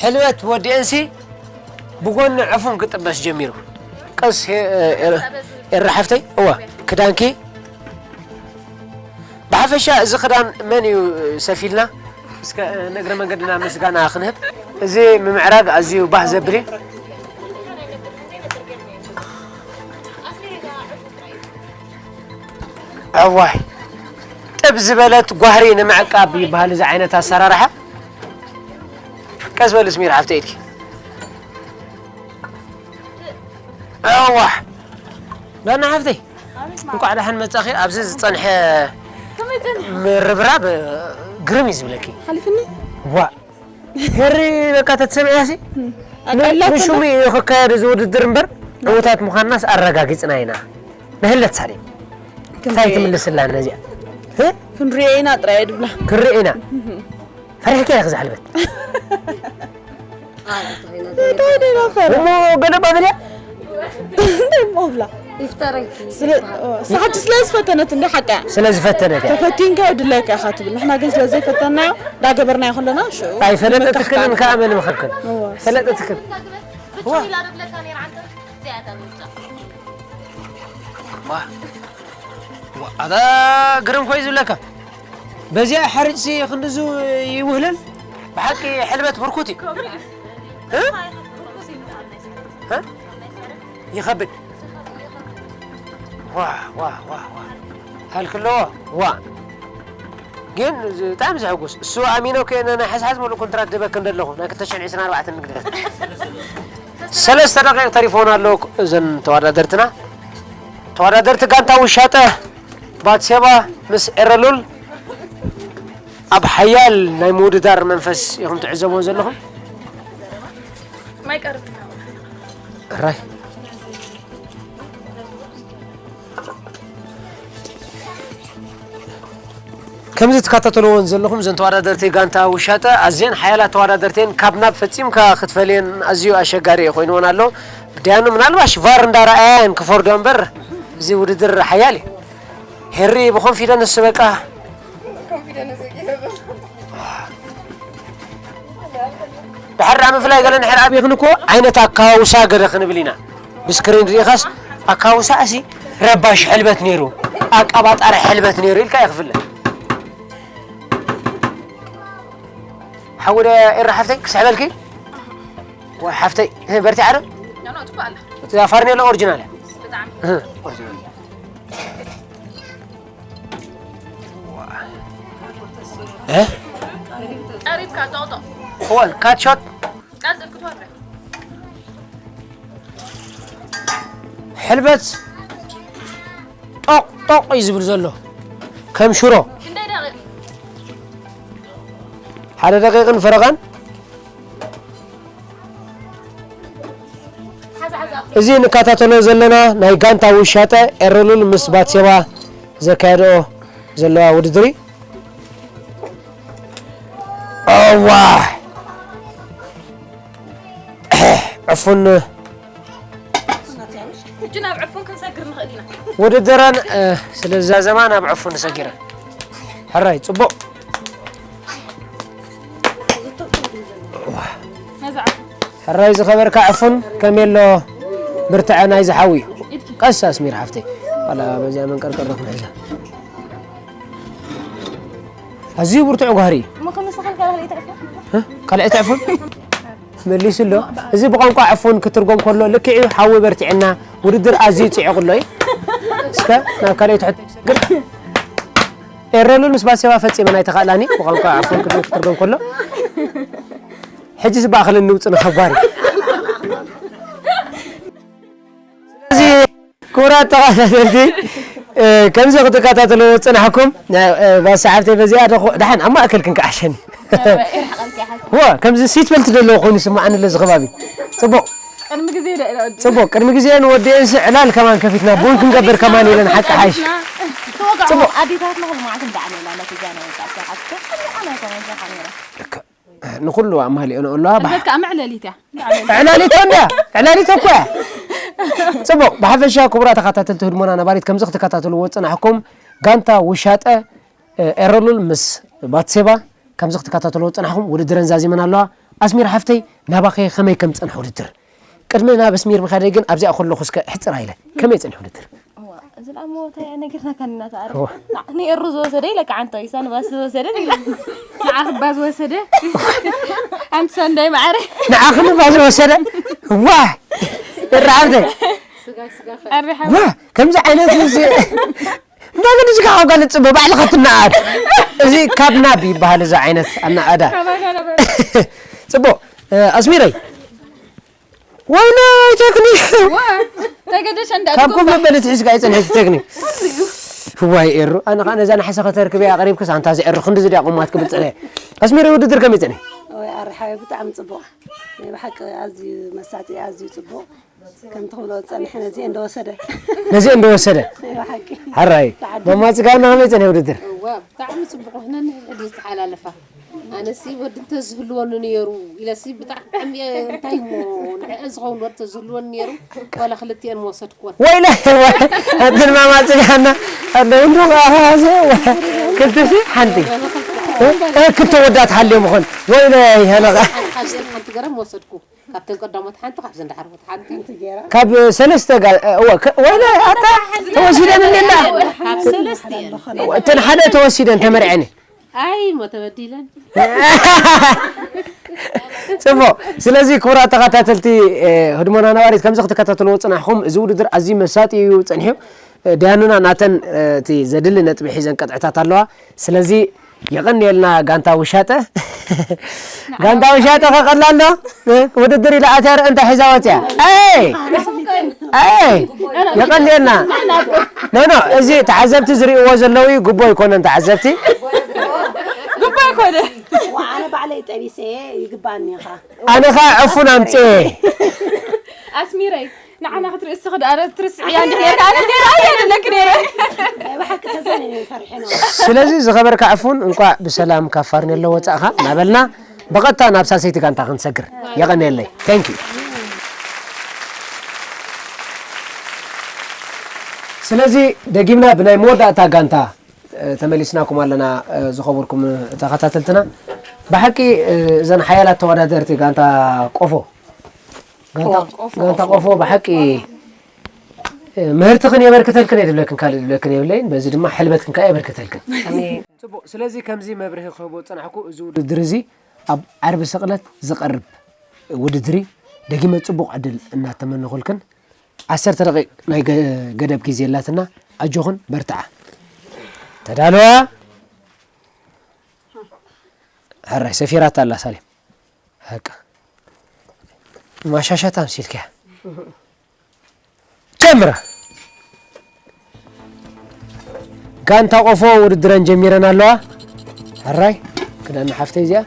ሕልበት ወዲአንሲ ብጎኒ ዕፉን ክጥበስ ጀሚሩ። ቀስ ኤ-፣ ኤ-፣ ኤረ ሓፍተይ፣ እወ፣ ክዳንኪ። ብሓፈሻ እዚ ክዳን መን እዩ ሰፊልና? እስከ ንእግረ መንገድና ምስጋና ክንህብ። እዚ ምምዕራግ ኣዝዩ ባህ ዘብል እዩ። እዋይ፣ ጥብ ዝበለት ጓህሪ ንምዕቃብ ይበሃል እዚ ዓይነት ኣሰራርሓ። ቀስ በሊ ስሚር ሓፍተይ ኢልኪ። እዋ፣ ዳና ሓፍተይ፣ እንኳዕ ደሓን መጻኺ። ኣብዚ ዝጸንሐ ምርብራብ ግርም እዩ ዝብለኪ። ሓሊፍኒ? ዋ፣ ሄሪ በቃ ተትሰምዕያሲ? ኣቀላትና ንሹሙ እዩ ክካየድ እዚ ውድድር እምበር፣ ዕዉታት ምዃንናስ ኣረጋጊጽና ኢና። ንህለት ሳሌም። እንታይ ክንሪኦ ትምልስላ ነዚኣ? እ? ክንሪኦ ኢና ጥራይ ድብላ። ክንሪኦ ኢና። ፈሪሕኪ ኢኺ ዝሓልበት። እንታይ ደይና ፈርሕ? እሞ ገለ ባበልያ? እንታይ እሞ ብላ? ይፍጠረኪ። ስለ-፣ ኦ፣ ሳሕቲ ስለ ዝፈተነት እንደ ሓቃ። ስለ ዝፈተነት እያ። ተፈቲንካ ድለካ ኢኻ ትብል። ንሕና ግን ስለ ዘይፈተናዮ፣ ዳገበርናዮ ከለና፣ ሽዑ ኣይፈለጠትክን ንምክሓል። ከኣ መን ምኸክን? እዋ። ፈለጠትክን። ብቻ ኢላ ዶ ብለካ ነይራ ዓንተ? እዚኣ እታ ምርጫ። ዋ። ዋ፣ ኣታ ግርም ኮይ ዝብለካ። በዚኣ ሓርጭሲ ክንድዙ ይውህለል? ብሓቂ ሕልበት ብርኩት እዩ። እ? እ? ይኸብድ። ዋ፣ ዋ፣ ዋ፣ ዋ። ሃልክ ኣለዎ? ዋ። ግን እዚ ብጣዕሚ ዘሐጉስ። እሱ ኣሚኖ ከ ናይ ሓዝሓዝ ሙሉእ ኮንትራት ደበክ እንደለኹ ናይ ክልተ ሽሕን ዕስራን ኣርባዕተን ንግደት። ሰለስተ ደቂቕ ተሪፎን ኣሎ እዘን ተወዳደርትና። ተወዳደርቲ ጋንታ ውሻጠ ባትሴባ ምስ ኤረሉል ኣብ ሓያል ናይ ምውድዳር መንፈስ ኢኹም ትዕዘብዎ ዘለኹም። ማይ ቀርብ። ራይ። ከምዚ ትከታተልዎን ዘለኹም እዘን ተወዳደርቲ ጋንታ ውሻጠ ኣዝየን ሓያላት ተወዳደርቲ እየን። ካብ ናብ ፈጺምካ ክትፈልየን ኣዝዩ ኣሸጋሪ እዩ ኮይንዎን ኣሎ። ብድያኑ ምናልባሽ ቫር እንዳረኣያ እየን ክፈርዶ እምበር እዚ ውድድር ሓያል እዩ። ሄሪ ብኮንፊደንስ በቃ። ድሓር ደኣ ምፍላይ ገለ እንድሕር ኣብይኽን እኮ ዓይነት ኣካውሳ ገለ ክንብል ኢና። ብስክሪን ርኢኻስ ኣካውሳ እሲ ረባሽ ሕልበት ነይሩ። ኣቃባጣሪ ሕልበት ነይሩ ኢልካ ይኽፍለ። ሓውደ ኤራ ሓፍተይ ክስሕበልኪ። ወይ ሓፍተይ፣ እ፣ በርቲዓ ዶ? ኖ፣ ኖ፣ ጽቡቅ ኣላ። እዛ ፋርኔሎ ኦሪጂናል እያ። ብጣዕሚ። እ፣ ኦሪጂናል። እ? ቀሪብካ፣ ጦቕጦቕ። እወ፣ ካትሾት። ቀልጥፍ ክትወርድ። ሕልበት ጦቕ ጦቕ እዩ ዝብል ዘሎ። ከም ሽሮ። ክንደይ ደቂቕ? ሓደ ደቂቕን ፈረቓን። ሓዛ፣ ሓዛ። እዚ ንከታተሎ ዘለና ናይ ጋንታ ውሻጠ ኤረሉል ምስ ባትሴባ ዘካየድኦ ዘለዋ ውድድር እዩ። እዋ! ዕፉን ሕጂ ናብ ዕፉን ክንሰግር ንኽእል ኢና። ውድድረን፣ እ፣ ስለ ዝዛዘማ ናብ ዕፉን ንሰጊረን። ሕራይ፣ ጽቡቕ። ነዛ ዕፉን። ሕራይ ዝኸበርካ ዕፉን፣ ከመይ ኣሎ ብርትዐ ናይዚ ሓዊ? ኢድኪ። ቀስ ኣስሚር ሓፍተይ። ዋላ በዚኣ መንቀርቀር ዶ ክንሕዛ? ኣዝዩ ብርቱዕ ጓህሪ እዩ። እሞ ክንስኻ ካልኣይቲ ዕፉን? እ? ካልኣይቲ ዕፉን? መሊሱ ኣሎ። እዚ ብቋንቋ ዕፉን ክትርጎም ከሎ ልክዕ እዩ። ሓዊ በርቲዕና፣ ውድድር ኣዝዩ ጽዒቑ ኣሎ እዩ። እስከ ናብ ካልኣይቲ ሕቶ ይሰግር። ኤረሉል ምስ ባሴባ ፈጺመን ኣይተኻእላኒ፣ ብቋንቋ ዕፉን ክትርጎም ከሎ። ሕጂ ዝባእኽልን ንውጽ ንኸባሪ። ስለዚ ክቡራት ተኸታተልቲ፣ እ፣ ከምዚ ክትከታተልዎ ዝጸናሕኩም፣ እ፣ እ፣ ባሳ ሓፍተይ በዚኣ ደኹ-፣ ደሓን ኣብ ማእከል ክንከዓሸኒ። ርሕቐልኪ ሓፍ። ዋ፣ ከምዚ ሲት በልት ዘለዎ ኮይኑ ይስምዓኒ ኣሎ እዚ ከባቢ። ጽቡቕ። ቅድሚ ግዜ ደ-፣ ደ-፣ ጽቡቕ። ቅድሚ ግዜ ንወዲኤንሲ ዕላል ከማን ከፊትና፣ ቡን ክንገብር ከማን ኢለን ሓቂ ሓይሽ። ተወጋዕሞ ጽቡቕ። ኣዴታትና ኩሉ መዓልቲ እንዳዕለላ ነቲ ጃና ወጣ ሓፍቶ። ኣነ ኣይኮነን ዘኻ ነይረ። ንኹሉ ኣማሊኦን ኣለዋ። ባሕ-፣ ዕልበት ከኣ መዕለሊት እያ። ዕላሊት እንድያ፣ ዕላሊት እኮ እያ። ጽቡቕ፣ ብሓፈሻ ክቡራት ተኸታተልቲ ህድሞና ነባሪት ከምዚ ክትከታተልዎ ዝጸናሕኩም ጋንታ ውሻጠ፣ እ፣ ኤረሉል ምስ ባትሴባ ከምዚ ክትከታተልዎ ዝጸናሕኩም ውድድረን ዛዚመን ኣለዋ። ኣስሚር ሓፍተይ ናባኸ ከመይ ከም ዝጸንሐ ውድድር? ቅድሚ ናብ ኣስሚር ምኻደይ ግን ኣብዚኣ ከለኹ እስከ ሕጽር ኢለ ከመይ ጸኒሑ ውድድር? እዋ፣ እዚ ደኣ እሞ እንታይ ነጊርናካ ኢና ተኣረ። እዋ። ንኤሩ ዝወሰደ ኢለካ ዓንቶ፣ ኢሳ ንባስ ዝወሰደ ኢላ። ንዓኺ እባ ዝወሰደ። ኣንቲ ሰንዳይ ማዕረ። ንዓኺ እባ ዝወሰደ። ዋ! ይረዓብተይ። ኣረ ሓው። ዋ! ከምዚ ዓይነት እዚ እንዳገድዝካ ካብ ጋል ጽበ ባዕልኻ ትነኣድ። እዚ ካብ ናብ ይበሃል እዚ ዓይነት ኣነኣዳ። ካባና ነበር። ጽቡቕ፣ እ፣ ኣስሚረይ። ወይለይ ቴክኒክ። ዋ፣ ተገደሽ እንዳ ካብ ኮፍ ኣድጎባ። መበሊ ትሒዝካ ኣይጸንሐት ቴክኒክ። ዋይ ኤሩ፣ ኣነ ኸኣ ነዛ ናሕሲ ከተርክበያ ቀሪብክስ ኣንታ እዚ ኤሩ ክንዲ ዝድያ ቁማት ክብል ጸኒሐ። ኣስሚረ ውድድር ከመይ ጸኒሑ? ወይ ኣርሓዊ ብጣዕሚ ጽቡቕ። ናይ ብሓቂ ኣዝዩ መሳጢ፣ ኣዝዩ ጽቡቕ። ከም ትኽብሎ ዝጸንሐ ነዚ እንደወሰደ። ነዚ እንደወሰደ። ናይ ብሓቂ። ሓራይ። ተዓዲሉ። ማማ ጽጋና ከመይ ጸኒሑ ውድድር? እዋ፣ ብጣዕሚ ጽቡቕ። ንሕድሕድ ዝተሓላለፋ። ኣነሲ ወዲ እንተዝህልወኒ ነይሩ ኢለሲ ብጣዕሚ እየ፣ እንታይ እሞ ንዕአን ዝኸውን ወዲ እንተዝህልወኒ ነይሩ ዋላ ክልቲአን ምወሰድኩወን። ወይለ፣ ኣንተን ማማ ጽጋና፣ ኣለዉ እንዶ፣ ኣሃ፣ ዘ-፣ ክልተ ሺሕ ሓንቲ። እ፣ ክልተ ወዳት ሓልዮም ይኾን? ወይለ፣ ይኸነቐ። ሓንቲ ካብዚአን ሓንቲ ገረም ወሰድኩ። ካብተን ቀዳሞት ሓንቲ፣ ካብዘን ዳሕረዎት ሓንቲ። ካብ ሰለስተ ጋ-፣ እወ፣ ከ-፣ ወይለ፣ ኣታ፣ ተወሲደን እንዴና? ካብ ሰለስቲአን። እወ፣ እተን ሓደ ተወሲደን፣ ተመርዐን። ኣይ፣ ሞ ተበዲለን። ጽቡቕ። ስለዚ ክቡራት ተኸታተልቲ፣ እ፣ ህድሞና ነባሪት ከምዚ ክትከታተልዎ ጽናሕኩም፣ እዚ ውድድር ኣዝዩ መሳጢ እዩ ጸኒሑ። እ፣ ዳያኑና ናተን፣ እ፣ እቲ ዘድሊ ነጥቢ ሒዘን ቀጥዕታት ኣለዋ። ስለዚ የቐንየልና ጋንታ ውሻጠ። ጋንታ ውሻጠ ከቐላ ኣሎ። እ፣ ውድድር ኢላ ኣትያ ርእ እንታይ ሒዛ ወጽያ? ኣይ! ኣይ! የቐንየልና። ኖ፣ ኖ፣ እዚ ተዓዘብቲ ዝርእይዎ ዘለዉ እዩ፣ ግቦ ኣይኮነን ተዓዘብቲ። ግቦ ኣይኮነ። ዋ፣ ኣነ ባዕለይ ጠቢሰ ይግባእኒ ኢኻ። ኣነ ኸኣ ዕፉን ኣምጽኤ። ኣስሚረይ፣ ንዓና ክትርኢ እስኺ ደኣ ትርስዕያ እንዲኺ ነርካ፣ ኣነ ነይረ ኣየ ደለኪ ነይረ። ናይ ብሓቂ ተዛኒነ ፈሪሐ ነው። ስለዚ ዝኸበርካ ዕፉን፣ እንቋዕ ብሰላም ካብ ፋርኔሎ ወጻእኻ እናበልና፣ ብቐጥታ ናብ ሳልሰይቲ ጋንታ ክንሰግር። የቐንየለይ። Thank you። ስለዚ ደጊምና ብናይ መወዳእታ ጋንታ፣ እ፣ ተመሊስናኩም ኣለና፣ እ፣ ዝኸበርኩም ተኸታተልትና። ብሓቂ፣ እ፣ እዘን ሓያላት ተወዳደርቲ ጋንታ ቆፎ፣ ጋንታ፣ ቆፎ። ጋንታ ቆፎ ብሓቂ ምህርትኽን የበርክተልክን እየ ዝብለክን፣ ካልእ ዝብለክን የብለይን። በዚ ድማ ሕልበትክን ከኣ የበርክተልክን። ኣሜን። ጽቡቕ። ስለዚ ከምዚ መብርሂ ክህቦ ዝጸናሕኩ፣ እዚ ውድድር እዚ ኣብ ዓርቢ ስቕለት ዝቐርብ ውድድር እዩ። ደጊመ ጽቡቕ ዕድል እናተመነኹልክን፣ ዓሰርተ ደቂቕ ናይ ገ-፣ ገደብ ግዜ ኣላትና። ኣጆኽን በርትዓ። ተዳለዋ። ሕራይ ሰፊራታ ኣላ ሳሌም። በቃ ማሻሻት ኣምሲልክያ። ጀምራ። ጋንታ ቆፎ ውድድረን ጀሚረን ኣለዋ። ሕራይ ክዳን ሓፍተይ እዚኣ።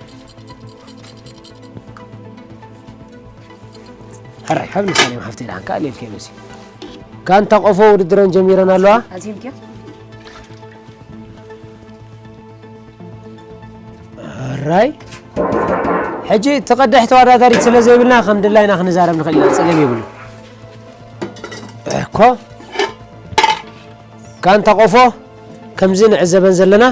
ሕራይ ሃብኒ ሳሌም ሓፍተይ ደሓን ከኣ ሌልከ መሲ። ጋንታ ቆፎ ውድድረን ጀሚረን ኣለዋ። ኣዚምክዮ ሕራይ ሕጂ እቲ ቀዳሕ ተወዳዳሪት ስለ ዘይብልና ከም ድላይና ክንዛረብ ንኽእል ኢና፣ ጸገም የብሉ እኮ። ጋንታ ቆፎ ከምዚ ንዕዘበን ዘለና።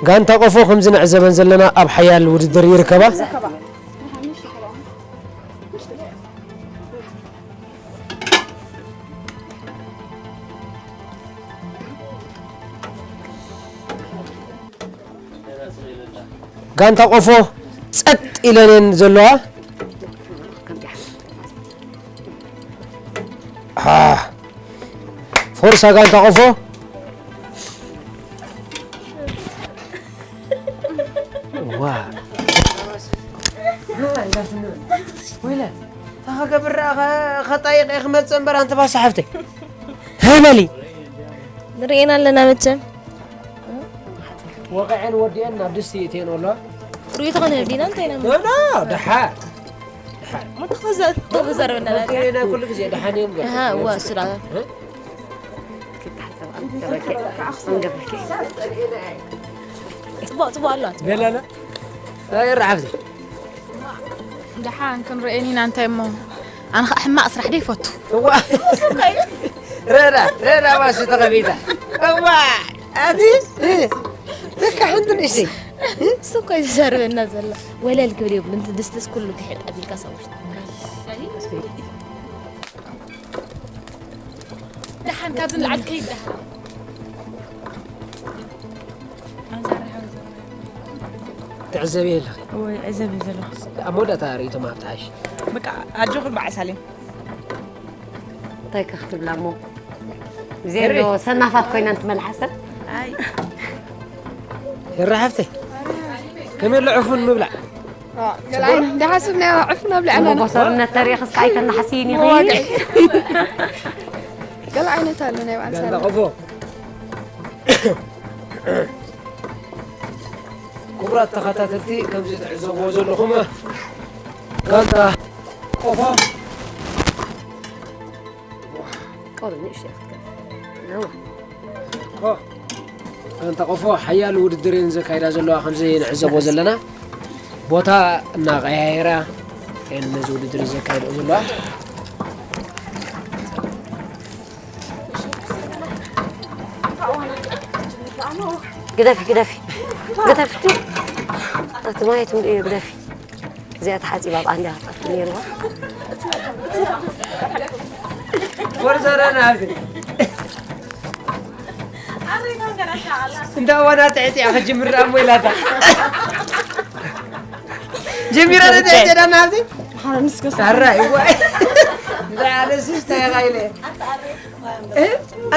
ጋንታ ቆፎ ከምዚ ንዕዘበን ዘለና ኣብ ሓያል ውድድር ይርከባ። ጋንታ ቆፎ ጸጥ ኢለን እየን ዘለዋ። ፎርሳ ጋንታ ቆፎ። ዋ ወይለ ታኸገብር ከጣይቀ ክመፅእ እምበር ኣንቲ ባሳ ሓፍተይ። ህበሊ ንርእየና ኣለና መቸም። ወቐዐን ወዲአን ናብ ድስቲ እትየን ኣሎ። ርእዩ ተኾነ ህብዲና እንታይ ኢና ኖ ኖ ደሓር ተዛረበና ናይ ኩሉ ግዜ ደሓን እዮም ገ እዋ እሱ ዳ ጽቡቅ ጽቡቅ ኣሎ ገላለ ይረሓፍቲ ደሓን ክንርእየን ኢና እንታይ እሞ ኣነ ከዓ ሕማቕ ስራሕ ዶ ይፈቱ እዋ ረዳ ረዳ ባስ ተኸፊታ እዋ ኣቲ ልካ ሓንቲ ንእሽተይ እሱ እኮ እዩ ዝዘርበና ዘሎ ወለል ክብል የብሉ ንቲ ድስትስ ኩሉ ትሕጥ ኣቢልካ ሰዎች ደሓን ካብዚ ንላዕሊ ከይድ ደሓን ትዕዘቢ ኣለኺ ወይ ዕዘብ እዩ ዘለኹ ኣብ መወዳእታ ርእይቶ ምሃብ ትሓይሽ በቃ ኣጆኹም በዓል ሳሌም እንታይ ከ ክትብላ እሞ ግዜ ኣሎ ሰናፋት ኮይና እንትመልሓሰብ ይረ ሓፍተይ ከመይ ኣሎ ዕፉን ምብላዕ ደሓስብ ናይ ዕፉን ኣብልዐና መጎሰርነት ተሪኽስ ከኣ ኣይተናሕስይን ኢኺ ገለ ዓይነት ኣሎ ናይ በዓል ሳላ ቆፎ ክቡራት ተኸታተልቲ ከምዚ ትዕዘብዎ ዘለኹም ጋንታ ቆፎ ቆሎ ንእሽተይ ክትከፍ ነዋ ጋንታ ቆፎ ሓያል ውድድር እየን ዘካይዳ ዘለዋ ከምዚ ንዕዘቦ ዘለና ቦታ እናቀያየራ እየን ነዚ ውድድር ዘካይድኦ ዘለዋ ግደፊ ግደፊ ግደፊ እቲ ማየት ምልእዮ ግደፊ እዚኣ ተሓፂባ ብኣንዲያ ክትኣቱ ነይርዋ ወርዘረና ኣብቲ እንዳ ዋና ጥዕጥያ ክጅምር ደኣ እሞ ኢላታ ጀሚራ ነጥዕጥያ ዳና ኣብቲ ኣራይ ዋይ እንታይ ኣነ ስስታይ ኢለ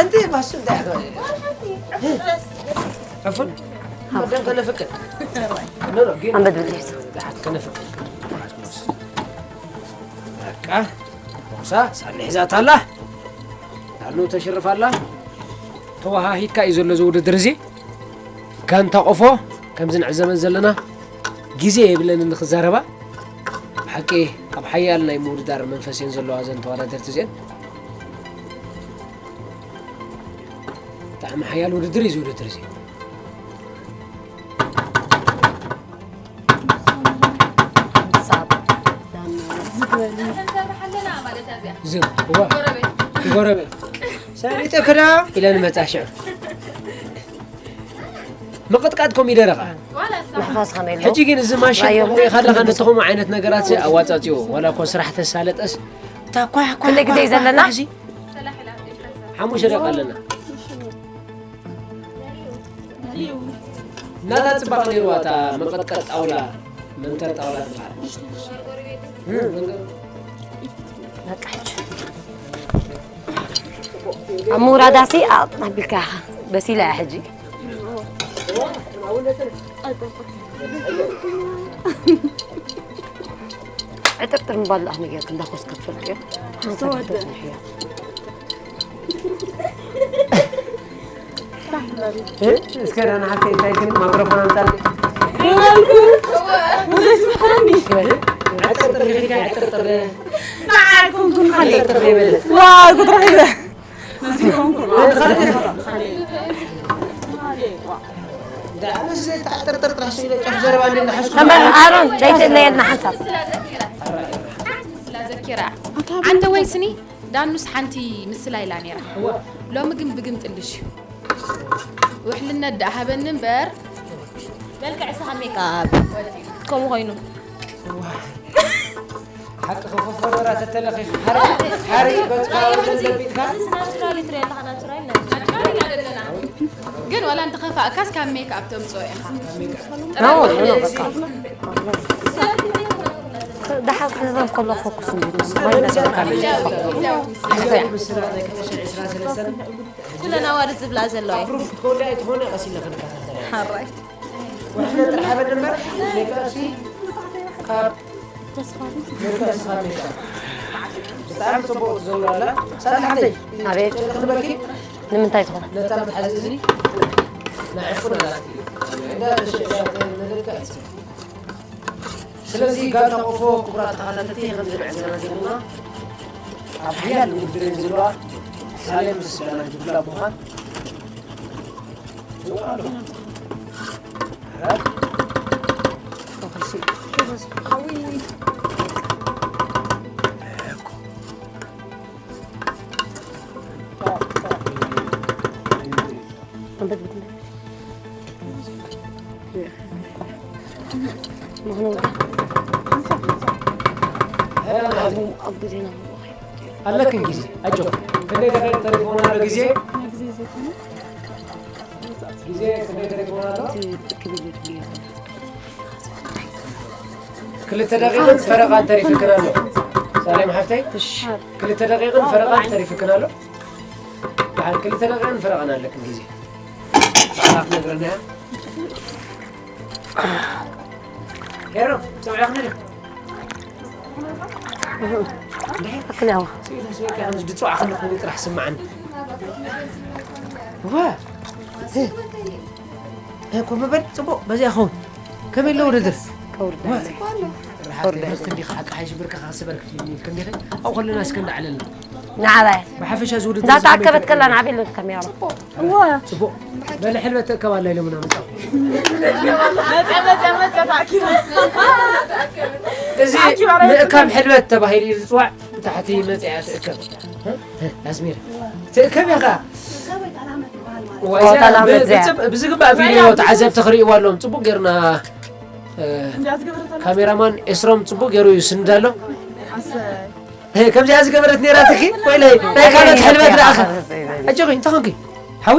ኣንቲ ባሱ እንታይ ኣፈን ኣደም ከነፍቅድ ኣንበድብድ ከነፍቅድ በቃ ሳ ሳልሒ ዛታላ ኣሉ ተሽርፋላ ተዋሃሂድካ እዩ ዘሎ እዚ ውድድር እዚ ጋንታ ቆፎ ከምዚ ንዕዘበን ዘለና ግዜ የብለንን ንክዛረባ ብሓቂ ኣብ ሓያል ናይ ምውድዳር መንፈስ እየን ዘለዋ እዘን ተወዳደርቲ እዚአን ብጣዕሚ ሓያል ውድድር እዩ እዚ ውድድር እዚ ማለት እያ እዚኣ። ዝም እዋ። ጎረቤት። ጎረቤት ሰሊጠ ክዳ ኢለ ንመጻ ሽዑ ምቕጥቃጥ ኮሚደረ ኸዓ። ዋላ እሳ። ምሕፋስ ከመይ ኣሎ? ሕጂ ግን እዚ ማሽን ኣዮም። ሪኢኻ ኣለኻ፣ ነቲ ከምኡ ዓይነት ነገራት ኣዋጻጽዮ። ዋላ እኮ ስራሕ ተሳለጠስ፣ እታ ኳሕ ኳሕ ክንደይ ግዜ እዩ ኳሕ ዘለና? ኳሕ ሲ። ሰላሕ ኢላ፣ ይፈሳ። ሓሙሽተ ደቂቃ ኣለና። እናታ ጽባቕ ነይርዋ እታ መንቀጥቀጥ ጣውላ፣ መንተር ጣውላ ትበሃል። በቃ ሕጂ። ኣብ ምውራዳሲ ኣቕጥና ቢልካ ኢኻ። በሲላ እያ ሕጂ። ዕጥርጥር ምባል ደኣ ከመይ ጌርክ እንዳኾስካ ትፈልጥዮ? ሓንሳብ ተወደ። ተጽንሕዮ። እ? እስከ ደህና ሓፍተይ እንታይ ግን ማይክሮፎን ኣምጻልኪ። ይበልኩ። ብዙሕ ዝመሓረኒ። ዕጥርጥር ኢልካ ዕጥርጥር። ንዓኩም ኩን ሓቂ። ዕጥርጥር ይበል። ዋ፣ ቁጥሪ ሒዘ። ነዚ ኮንኩ። ደኣ ምስ ዘይተዕጥርጥር ጥራሕ ስኢለ ጫፍ ዘረባ እንድናሓዝኩ። እምበር ኣሮን፣ ዘይትእለየልና ሓንሳብ። ስላ ዘኪራ። ኣንተ ወይ ስኒ ዳኑስ ሓንቲ ምስላ ኢላ ነይራ። እዋ። ሎሚ ግን ብግምጥልሽ እዩ። ውሕልነት ደኣ ሃበኒ እምበር። መልክዕ ስኻ ሜክኣፕ። ከምኡ ኮይኑ። እዋ። ሓቂ ክፉ ፈረራ ተተለኺ ሓሪ፣ ሓሪ በትካ ወደን ለቢጥካ። እዚ ናቹራል ትሪኦ ኣለኻ፣ ናቹራል፣ ናቹራል። ናቹራል ኢና ዘለና። ግን ዋላ እንተኸፋእካስ ካብ ሜክኣፕ ተምፅኦ ኢኻ። No, no, no, በቃ። ደሓር ክህበን ከሎ ፎኩስ እንዲሉ። ግዜያዊ፣ ግዜያዊ፣ ግዜያዊ ምስላ ናይ ክልተ ሽሕን ዕስራን ሰለስተን ኩለን ኣዋልድ ዝብላ ዘለዋ እዩ። ፕሩፍ ክትኮልያ ኣይትኾነ ቀስ ኢለ ክንከታተል። ሓራይ። ውሕደ ጥራሕ በል እምበር፣ ሜክኣፕሲ ካብ ሜክኣፕሲ ካብ ሜክኣፕ። ብጣዕሚ ጽቡቕ ትዘውር ኣላ። ሳላ ሓፍተይ፣ ኣቤት። ጨርቂ ክንበኪ? ንምንታይ ትኾን? ነታ መትሓዚ እዝኒ ናይ ዕፉን ኣላትኪ። እንዳ ተሸ-፣ እንዳ ተነደድካ ኣይትስእን። ስለዚ ጋንታ ቆፎ ክቡራት ተኸታተልቲ፣ ከም ዝንዕዘባ ዘለና ኣብ ሓያል ውድድር እየን ዘለዋ። ሳሌም ምስ ጋና ጅብላ ብምዃን ዝውዕሉ። ኣለክን ግዜ ኣጆ። ክንደይ ደቂቕ ተሪፎና ኣሎ ግዜ? ግዜ ክንደይ ተሪፎና ኣሎ? ክልተ ደቂቕን ፈረቓን ተሪፍክን ኣሎ። ሳሌም ሓፍተይ፣ ክልተ ደቂቕን ፈረቓን ተሪፍክን ኣሎ። በሓር ክልተ ደቂቕን ፈረቓን ኣለክን ግዜ። ባዕላ ክትነግረና እያ። ሄሮ፣ ሰሚዕኽኒ ዶ? እንድሕር ኣክል ያዋ። ስኢለ ስኢለ ከም ዝድጽዋ ከለኹ ጥራሕ ስምዓኒ። ዋ። እ፣ ኮፍ ምበል፣ ጽቡቕ፣ በዚኣ ኸውን። ከመይ ኣሎ ውድድር? ከውርዳ ዋ። ኣለይ። ርሓት ከውርዳ ይበል፣ ኣለይ። ክንዲ ከዓ ሓቂ ሓይሽ ብርክኻ ክስበርክ ኢልኒ ኢልክ እንዲኺ። ኣብኡ ከለና እስከ እንዳዕለልና። ንዓባይ። ብሓፈሻ እዚ ውድድር እዛ ዝኸመይ ተኣከበት ትርኢ? ከላ ንዓበይ ኣለኒ ካሜራ። ጽቡቕ። እዋ። ጽቡቕ። በለ ሕልበት ተእከብ ኣላ ኢሎምና መጻኹ። መጸ፣ መጸ፣ መጸ፣ ተኣኪባ። እዚ ተኣኪባ ምእካብ ሕልበት ተባሂሉ እዩ ዝጽዋዕ። ብታሕቲ መጺኣ ትእከብ። እ? እ፣ ኣዝሚራ። ትእከብ ኢኻ። ዋይ፣ ኦ፣ እዚኣ ተላመድ ብ-፣ እዚኣ። ብጽብ-፣ ብዝግባእ ቪድዮ ተዓዘብቲ ክርእይዋ ኣለዎም። ጽቡቕ ጌርና፣ እ፣ ካሜራማን ኤስሮም ጽቡቕ ጌሩ ይስንድ ኣሎ። ኣሰይ። እ፣ ከምዚኣ ዝገበረት ነይራ ትኪ? ወይለይ፣ ናይ ካልኦት ሕልበት ደኣኸ። ኣጆኺ፣ እንታይ ኾንኪ? ሓዊ?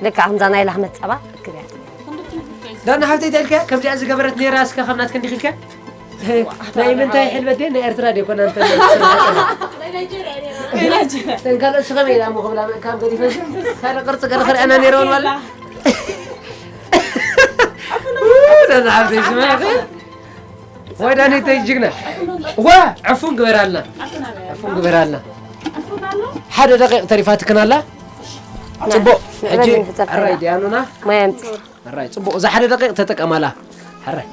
ልክዕ ከምዛ ናይ ላህመት ጸባ እክብ እያ። ዳና ሓብተይ እንታይ ኢልካ? ከምዚኣ ዝገበረት ነይራ እስከ ከም ናትኪ እንዲኺ ኢልካ? ናይ ምንታይ ሕልበት ድየ? ናይ ኤርትራ ድየ ኮና እንተ ናይ ናይጀርያ ድየ? ናይ ናይጀርያ። ተን ካልኦት ስኸመ ኢላ እሞ ክብላ ምእካብ ገዲፈ ካልእ ቅርጺ ገለ ክርእያና ነይረውን ማለት። ዳና ሓብተይ ስምዕኺ? ወይ ዳኒተይ ጅግና። ዋ፣ ዕፉን ግበራልና። ዕፉን ግበራልና። ሓደ ደቂቕ ተሪፋትክን ኣላ። ጽቡቕ። ሕጂ ንዕበል ንሕጸብ ኣራይ ተሪፋ። ዲያኑና። ማይ ኣምጽእ። ኣራይ ጽቡቕ። እዛ ሓደ ደቂቕ ተጠቀማላ። ኣራይ።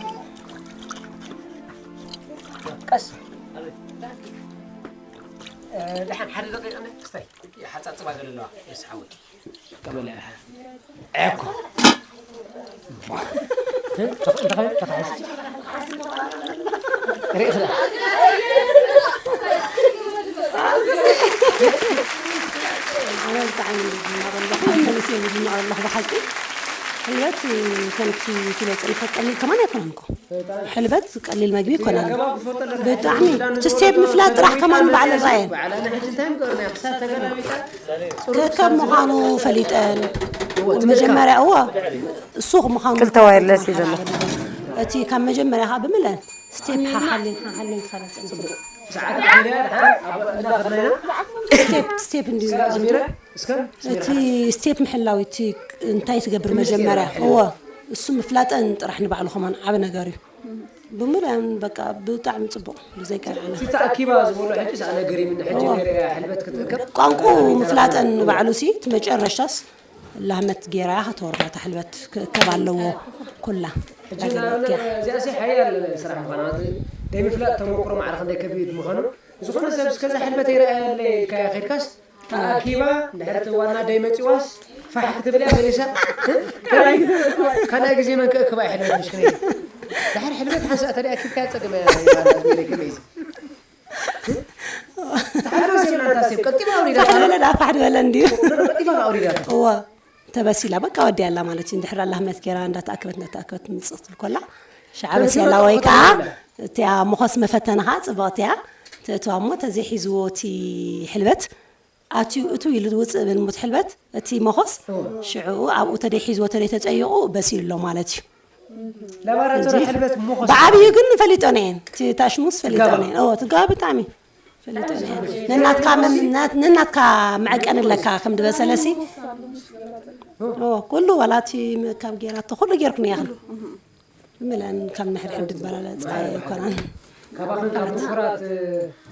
ቀስ። እ፣ ደሓን ሓደ ደቂቕ ክስታይ። ሓጻጽባ ገለ ኣለዋ። የስ ሓወይ። ቀበል እያ። እኮ። እ? ተኸ-፣ ተኸ-፣ ተኸ-፣ ሪእኽላ። እናበላኹ መመሊሰ ይዝምር ኣለኹ። ብሓቂ ሕልበት ከምቲ ትብሎ ጸኒሐ ቀሊል ከማን ኣይኮነን እኮ። ሕልበት ቀሊል መግቢ ኣይኮነን። ብጣዕሚ እቲ ስቴፕ ምፍላጥ ጥራሕ ከማን ባዕሉ ራየን። ከከም ምዃኑ ፈሊጠን መጀመርያ እዎ እሱ ምዃኑ ክልተ ዋየርለስ እዩ ዘሎ። እቲ ካብ መጀመርያ ከዓ ብምለን ስቴፕ ሓሓልን ሓሓልን ክሳለጽን ሰዓት ኣኺላ ድሓን ኣብ እንዳ ከድናይና ስቴፕ ስቴፕ እንዲ ኣስሚረ እስከ እቲ ስቴፕ ምሕላው እቲ እንታይ ትገብር መጀመርያ እዎ እሱ ምፍላጠን ጥራሕ ንባዕሉ ከማን ዓብ ነገር እዩ። ብምለን በቃ ብጣዕሚ ጽቡቕ ብዘይ ቀልዓና። እቲ ተኣኪባ ዝበሎ ሕጂ ሰኣነ ገሪምኒ ሕጂ ገሪያ ሕልበት ክትእከብ ቋንቁ ምፍላጠን ንባዕሉ ሲ እቲ መጨረሻስ ላህመት ጌራ ከተወርዳ እታ ሕልበት ክእከብ ኣለዎ ኩላ። ሕጂ ንኣብነት እዚኣሲ ሓያል ስራሕ ምዃና ማለት ደይ ምፍላጥ ተመክሮ ማዕረ ክንደይ ከቢድ ምዃኑ ዝኾነ ሰብ እስከዛ ሕልበት ይረኣየለ ኢልካ ከድካስ ተኣኪባ እንድሕር እቲ ዋና ደይ መፂዋስ ፋሕ ክትብል እያ ገሊሳ ካልኣይ ግዜ መን ክእክባ ሕልበት ምሽ ክነይ ድሕር ሕልበት ሓንሳእ ተደይ ኣኪብካ ፀገመ ይባላ ዝመለይ ከመይ ተሓልፈ ሴብ ናንታ ሴብ ቀልጢፋ ኣውሪዳ ፋሕ በለ ዳ ፋሕ በለ እንድዩ ቀልጢፋ ኣውሪዳ እዋ ተበሲላ በቃ ወዲያ ኣላ ማለት እዩ። እንድሕር ኣላ ህመት ጌራ እንዳተኣከበት እንዳተኣከበት ምጽእ ትብል ኮላ ሸዓ በሲላ ወይ ከዓ እቲያ መኾስ መፈተንኻ ጽብቕቲ እያ። ትእትዋ እሞ ተዘይሒዝዎ እቲ ሕልበት ኣትዩ እቱ ኢሉ ዝውጽእ ብል ሙት ሕልበት እቲ መኾስ ሽዕኡ ኣብኡ ተደይ ሒዝዎ ተደይ ተጸይቑ በሲሉ ኣሎ ማለት እዩ። ላባራቶሪ ሕልበት ሞኸስ ብዓብዩ ግን ፈሊጦን እየን። እቲ ታሽሙስ ፈሊጦን እየን። ኦ ትጋባ ብጣዕሚ ፈሊጦን እየን። ነናትካ መን- ና- ነናትካ መዐቀን ኣለካ ከም ድበሰለሲ ኦ ኩሉ ዋላ እቲ ምእካብ ጌራቶ ኩሉ ጌርኩን እያ ምለን ካብ ንሕድሕድ ዝበላለጸ ኣይኮናን። ካባኽን ካብ ምሁራት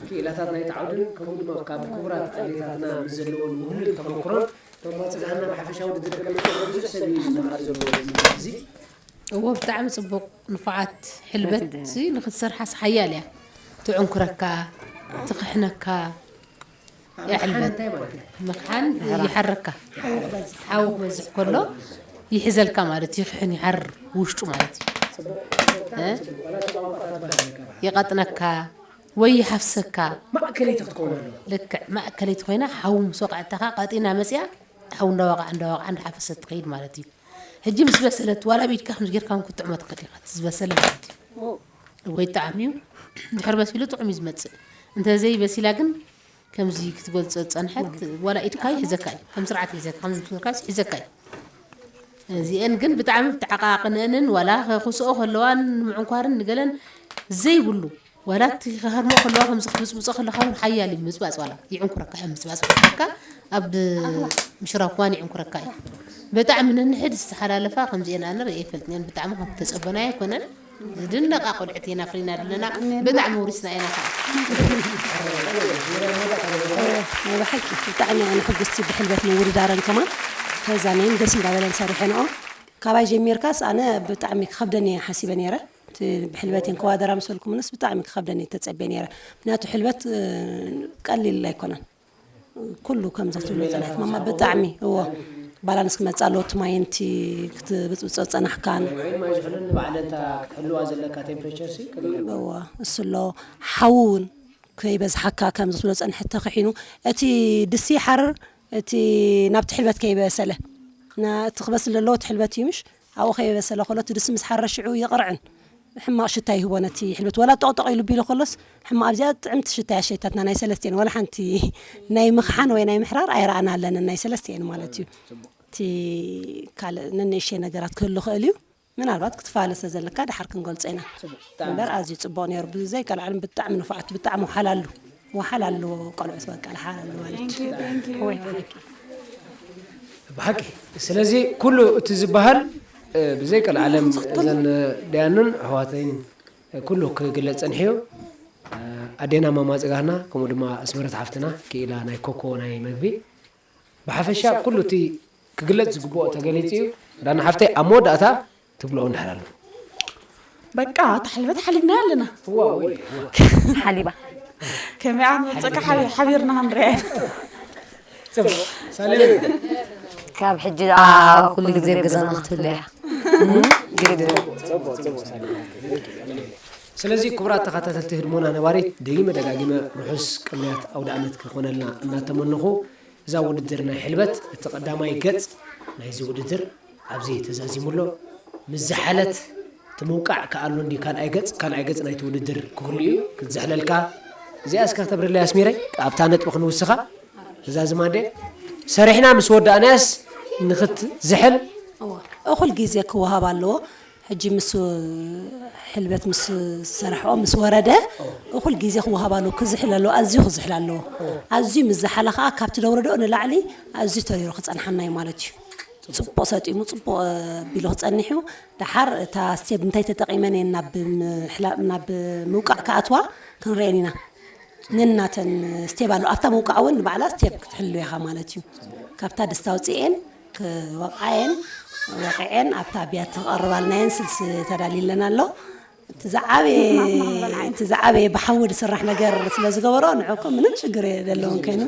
ክኢላታት ናይቲ ዓውድን ከምኡ ድማ ካብ ክቡራት ኣዴታትና ምስ ዘለዎም ውህሉል ተመክሮን ተማጽጋህና ብሓፈሻዊ ውድድር ከመይ ብዙሕ ሰብ እዩ ዝመሃር ዘሎ እዚ እዎ ብጣዕሚ ጽቡቕ ንፉዓት ሕልበት ንኽትሰርሓስ ሓያል እያ ትዕንኩረካ ትኽሕነካ እያ ሕልበት ምኽሓን ይሓረካ ሓዊ ክበዝሕ ከሎ ይሕዘልካ ማለት ይኽሕን ይሓር ውሽጡ ማለት እዩ ይቐጥነካ ወይ ይሓፍሰካ ማእከለይቲ ክትከውን ኣለዋ። ልክዕ ማእከለይቲ ኮይና ሓዊ ምስ ወቕዐታኻ ቀጢና መፅያ ሓዊ እንዳወቕዓ እንዳወቕዓ እንዳሓፈሰት ትኸይድ ማለት እዩ። ሕጂ ምስ በሰለት ዋላ ብኢድካ ከምዚ ጌርካ እውን ክትጥዕሞ ትኽእል ኢኻ እቲ ዝበሰለ ማለት እዩ። ወይ ጣዕሚ እዩ ድሕር በሲሉ ጥዑም እዩ ዝመፅእ። እንተዘይበሲላ ግን ከምዚ ክትገልፆ ዝፀንሐት ዋላ ኢድካ ይሕዘካ እዩ ከም ስርዓት ይሕዘካ ከምዚ ክትብልካ ሒዘካ እዩ። እዚአን ግን ብጣዕሚ ብተዓቃቕንአንን ዋላ ከኹስኦ ከለዋን ንምዕንኳርን ንገለን ዘይብሉ ዋላ እቲ ክሃርሞ ከለዋ ከምዚ ክትብፅብፆ ከለካ እውን ሓያል እዩ ምፅባፅ ዋላ ይዕንኩረካ እዮም ምፅባፅ ከለካ ኣብ ምሽራብ ክዋን ይዕንኩረካ እዩ። ብጣዕሚ ነንሕድ ዝተሓላለፋ ከምዚአን ኣነ ርእየ ይፈልጥን እየን ብጣዕሚ ከም ተፀበናዮ ኣይኮነን። ዝድነቃ ቆልዑት ኢና ፍሪና ዘለና ብጣዕሚ ውሪስና ኢና ከዓ ናይ ብሓቂ ብጣዕሚ ኣነ ሕጉስቲ ብሕልበት ምውድዳረን ከማን ተዛነየን ደስ እንዳበለን ሰሪሐንኦ። ካባይ ጀሚርካስ ኣነ ብጣዕሚ ክኸብደኒ እየ ሓሲበ ነይረ። እቲ ብሕልበት እየን ክዋደራ ምሰልኩምንስ ብጣዕሚ ክኸብደኒ ተጸብየ ነይረ። ምክንያቱ ሕልበት ቀሊል ኣይኮነን። ኩሉ ከምዚ ክትብሎ ጸኒሕት ማማ ብጣዕሚ እዎ ባላንስ ክመጽእ ኣለዎ እቲ ማይ እንቲ ክትብጽብጾ ዝጸናሕካን ንውዑይን ማይ ዝሕሉን ንባዕለ እንታ ክትሕልዋ ዘለካ ቴምፕሬቸር ሲ ቅድሚ እዎ እሱ ኣሎ ሓዊ እውን ከይበዝሓካ ከምዚ ክትብሎ ጸንሐት ተኽሒኑ እቲ ድስቲ ይሓርር እቲ ናብቲ ሕልበት ከይበሰለ እቲ ክበስል ዘለዎ እቲ ሕልበት እዩ ምሽ ኣብኡ ከይበሰለ ከሎ እቲ ድስቲ ምስ ሓረረ ሽዑ ይቕርዕን ሕማቕ ሽታ ይህቦ ነቲ ሕልበት ወላ ጠቕጠቕ ኢሉ ቢሉ ከሎስ ሕማቕ ኣብዚኣ ጥዕምቲ ሽታ እያ ሸይታትና ናይ ሰለስቲኤን ወላ ሓንቲ ናይ ምኽሓን ወይ ናይ ምሕራር ኣይረኣና ኣለንን ናይ ሰለስቲኤን ማለት እዩ እቲ ካልእ ነንእሽተይ ነገራት ክህሉ ክእል እዩ ምናልባት ክትፋለ ስለ ዘለካ ደሓር ክንገልጾ ኢና እምበር ኣዝዩ ጽቡቕ ነይሩ ብዘይ ቀልዓለም ብጣዕሚ ንፉዓት ብጣዕሚ ወሓላሉ ወሓላሉ ቆልዑት በቃ ለሓላሉ ማለት ብሓቂ ስለዚ ኩሉ እቲ ዝበሃል ብዘይ ቀልዓለም እዘን ደያኑን ኣሕዋተይን ኩሉ ክግለፅ ፀንሕዮ ኣዴና ማማ ፅጋህና ከምኡ ድማ ኣስመረት ሓፍትና ክኢላ ናይ ኮኮ ናይ መግቢ ብሓፈሻ ኩሉ እቲ ክግለፅ ዝግብኦ ተገሊፂ እዩ። ዳና ሓፍተይ ኣብ መወዳእታ ትብልኦ እንድሕር ኣሎ። በቃ እታ ሕልበት ሓሊብና ኣለና። ሓሊባ። ከመይ ዓም መፀካ ሓቢርና ክንሪያ። ካብ ሕጂ ኩሉ ግዜ ገዛና ክትህሉ እያ። ግድን። ስለዚ ክቡራት ተኸታተልቲ ህድሞና ነባሪት ደጊመ ደጋጊመ ርሑስ ቅንያት ኣውደ ዓመት ክኾነልና እናተመነኹ እዛ ውድድር ናይ ሕልበት እቲ ቀዳማይ ገጽ ናይዚ ውድድር ኣብዚ ተዛዚሙ ኣሎ። ምስ ዝሓለት እቲ ምውቃዕ ክኣሉ እንዲ ካልኣይ ገጽ፣ ካልኣይ ገጽ ናይቲ ውድድር ክህሉ እዩ። ክትዝሕለልካ እዚኣ እስከ ክተብርለይ ኣስሚረይ፣ ኣብታ ነጥቢ ክንውስኻ። እዛ ዝማንዴ ሰሪሕና ምስ ወዳእናያስ ንኽትዝሕል። እወ፣ እኹል ግዜ ክወሃብ ኣለዎ። ሕጂ ምስ ሕልበት ምስ ዝሰርሕኦ ምስ ወረደ እኹል ግዜ ክወሃብ ኣለዎ። ክዝሕል ኣለዎ፣ ኣዝዩ ክዝሕል ኣለዎ። ኣዝዩ ምስ ዝሓለ ኸዓ ካብቲ ደውረዶ ንላዕሊ ኣዝዩ ተሪሩ ክጸንሓና እዩ ማለት እዩ። ጽቡቕ ሰጢሙ፣ ጽቡቕ፣ እ፣ ቢሉ ክጸንሕ እዩ። ደሓር እታ ስቴፕ እንታይ ተጠቒመን እየን ናብ ምሕላ-፣ ናብ ምውቃዕ ክኣትዋ ክንርእየን ኢና። ነናተን ስቴፕ ኣሎ። ኣብታ ምውቃዕ እውን ንባዕላ ስቴፕ ክትሕሉ ኢኻ ማለት እዩ። ካብታ ድስቲ ኣውፅኤን ክወቕዓየን ወቒዐን ኣብታ ብያቲ ክቐርባልናየን ስልሲ ተዳልዩለን ኣሎ። እቲ ዝዓበየ፣ እቲ ዝዓበየ ብሓዊ ዝስራሕ ነገር ስለ ዝገበሮ ንዕኮ ምንም ሽግር የለውን ኮይኑ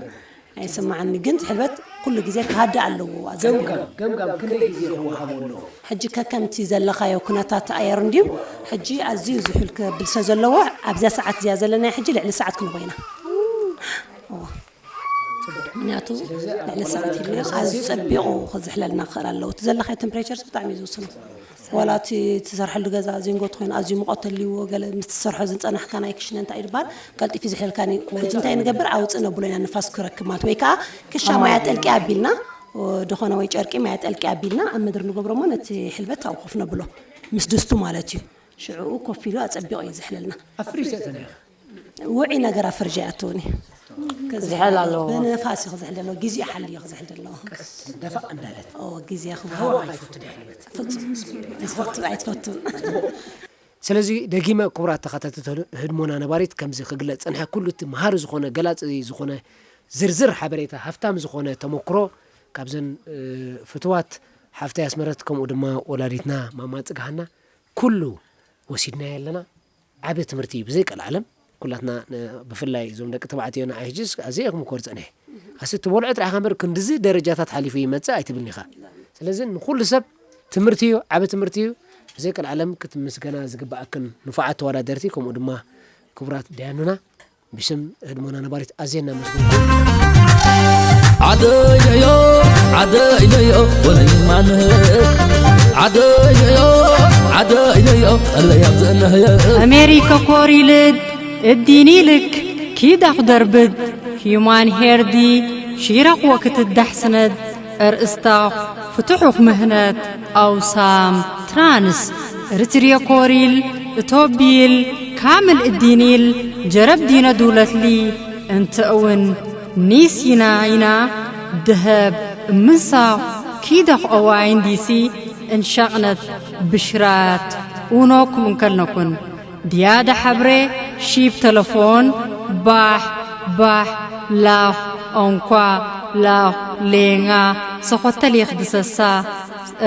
ኣይስምዓኒ። ግን ሕልበት ኩሉ ግዜ ክሃድእ ኣለዎ። ኣዘ-፣ ገምጋም፣ ገምጋም ክንደይ ግዜ ክወሃቦ ኣለዎ? ሕጂ ከከምቲ ዘለኻዮ ኩነታት ኣየር እንድዩ። ሕጂ ኣዝዩ ዝሑል ከብል ስለ ዘለዎ ኣብዚኣ ሰዓት እዚኣ ዘለና ሕጂ ልዕሊ ሰዓት ክንቦ ኢና። እዋ። ምክንያቱ ልዕሊ ሰዓት ኢልና ኣዝዩ ጸቢቑ ክዝሕለልና ክኽእል ኣለዎ። እቲ ዘለኻዮ ቴምፕሬቸር ብጣዕሚ እዩ ዝውስኖ። ዋላ እቲ ትሰርሐሉ ገዛ ዚንጎ ተኾይኑ ኣዝዩ ሙቐት ተልይዎ፣ ገለ ምስ ትሰርሖ ዝንጸናሕካ ናይ ክሽነ እንታይ እዩ ዝበሃል፣ ቀልጢፉ ይዝሕለልካ። ሕጂ እንታይ ንገብር? ኣውጽእ ነብሎ ኢና፣ ንፋስ ክረክብ ማለት፣ ወይ ከኣ ክሻ ማይ ኣጠልቂ ኣቢልና፣ ድኾነ ወይ ጨርቂ ማይ ኣጠልቂ ኣቢልና ኣብ ምድሪ ንገብሮ እሞ ነቲ ሕልበት ኣብኡ ኮፍ ነብሎ፣ ምስ ድስቱ ማለት እዩ። ሽዕኡ ኮፍ ኢሉ ኣጸቢቑ እዩ ዝሕለልና። ኣብ ፍሪጅ ተእተን ኢኻ? ውዑይ ነገር ኣብ ፍርጅ ኣይኣትውን እዩ። ዝሕል ኣለዎ። ብንፋስ እዩ ክዝሕል ዘለዎ፣ ግዜኡ ሓልዩ ክዝሕል ዘለዎ። ቀስ ደፋእ እንዳለት። ኦ፣ ግዜ ክወሃቦ። ሃዋ ኣይፈቱ ድሕልበት። ፍጹም። ኣይትፈቱ፣ ኣይትፈቱን። ስለዚ ደጊመ ክቡራት ተኸታተልቲ ህድሞና ነባሪት ከምዚ ክግለጽ ጸንሐ፣ ኩሉ እቲ መሃሪ ዝኾነ፣ ገላጺ ዝኾነ፣ ዝርዝር ሓበሬታ፣ ሃፍታም ዝኾነ ተመክሮ ካብዘን፣ እ፣ ፍቱዋት ሓፍተይ ኣስመረት ከምኡ ድማ ወላዲትና ማማ ጽግሃና ኩሉ ወሲድናዮ ኣለና። ዓቢ ትምህርቲ እዩ ብዘይ ቀልዓለም። ኩላትና ን-፣ ብፍላይ እዞም ደቂ ተባዕትዮ ንዓይ ሕጂስ ኣዝየ ክምኮር ጸኒሐ። ኣስ ትበልዖ ጥራሕ ኢኻ እምበር ክንድዚ ደረጃታት ሓሊፉ ይመጽእ ኣይትብልኒ ኢኻ። ስለዚ ንኹሉ ሰብ ትምህርቲ እዩ፣ ዓቢ ትምህርቲ እዩ። ብዘይ ቀልዓለም ክትምስገና ዝግብኣክን ንፉዓት ተወዳደርቲ ከምኡ ድማ ክቡራት ዳያኑና ብሽም ህድሞና ነባሪት ኣዝየ እናመስገንኩ ዓደየዮ ዓደይለዮ ወለይማን ዓደየዮ ዓደይለዮ ኣለያብ ዘነህየ ኣሜሪካ ኮሪልድ እዲኒልክ ኪዳኽ ደርብድ ሂዩማን ሄርዲ ሺራኽ ወክትዳሕስነድ እርእስታኽ ፍትሑኽ ምህነት ኣውሳም ትራንስ እርትርየ ኮሪል እቶቢል ካምል እዲኒል ጀረብ ዲነ ዱለትሊ እንተ እውን ኒስ ኢና ኢና ደሀብ እምንሳኽ ኪደኽ ኦዋይን ዲሲ እንሻቕነት ብሽራት ኡኖኩም እንከልነኩን ድያደ ሐብሬ ሺብ ተለፎን ባሕ ባሕ ላኽ ኦንኳ ላኽ ሌንጋ ሰኾተል የኽድሰሳ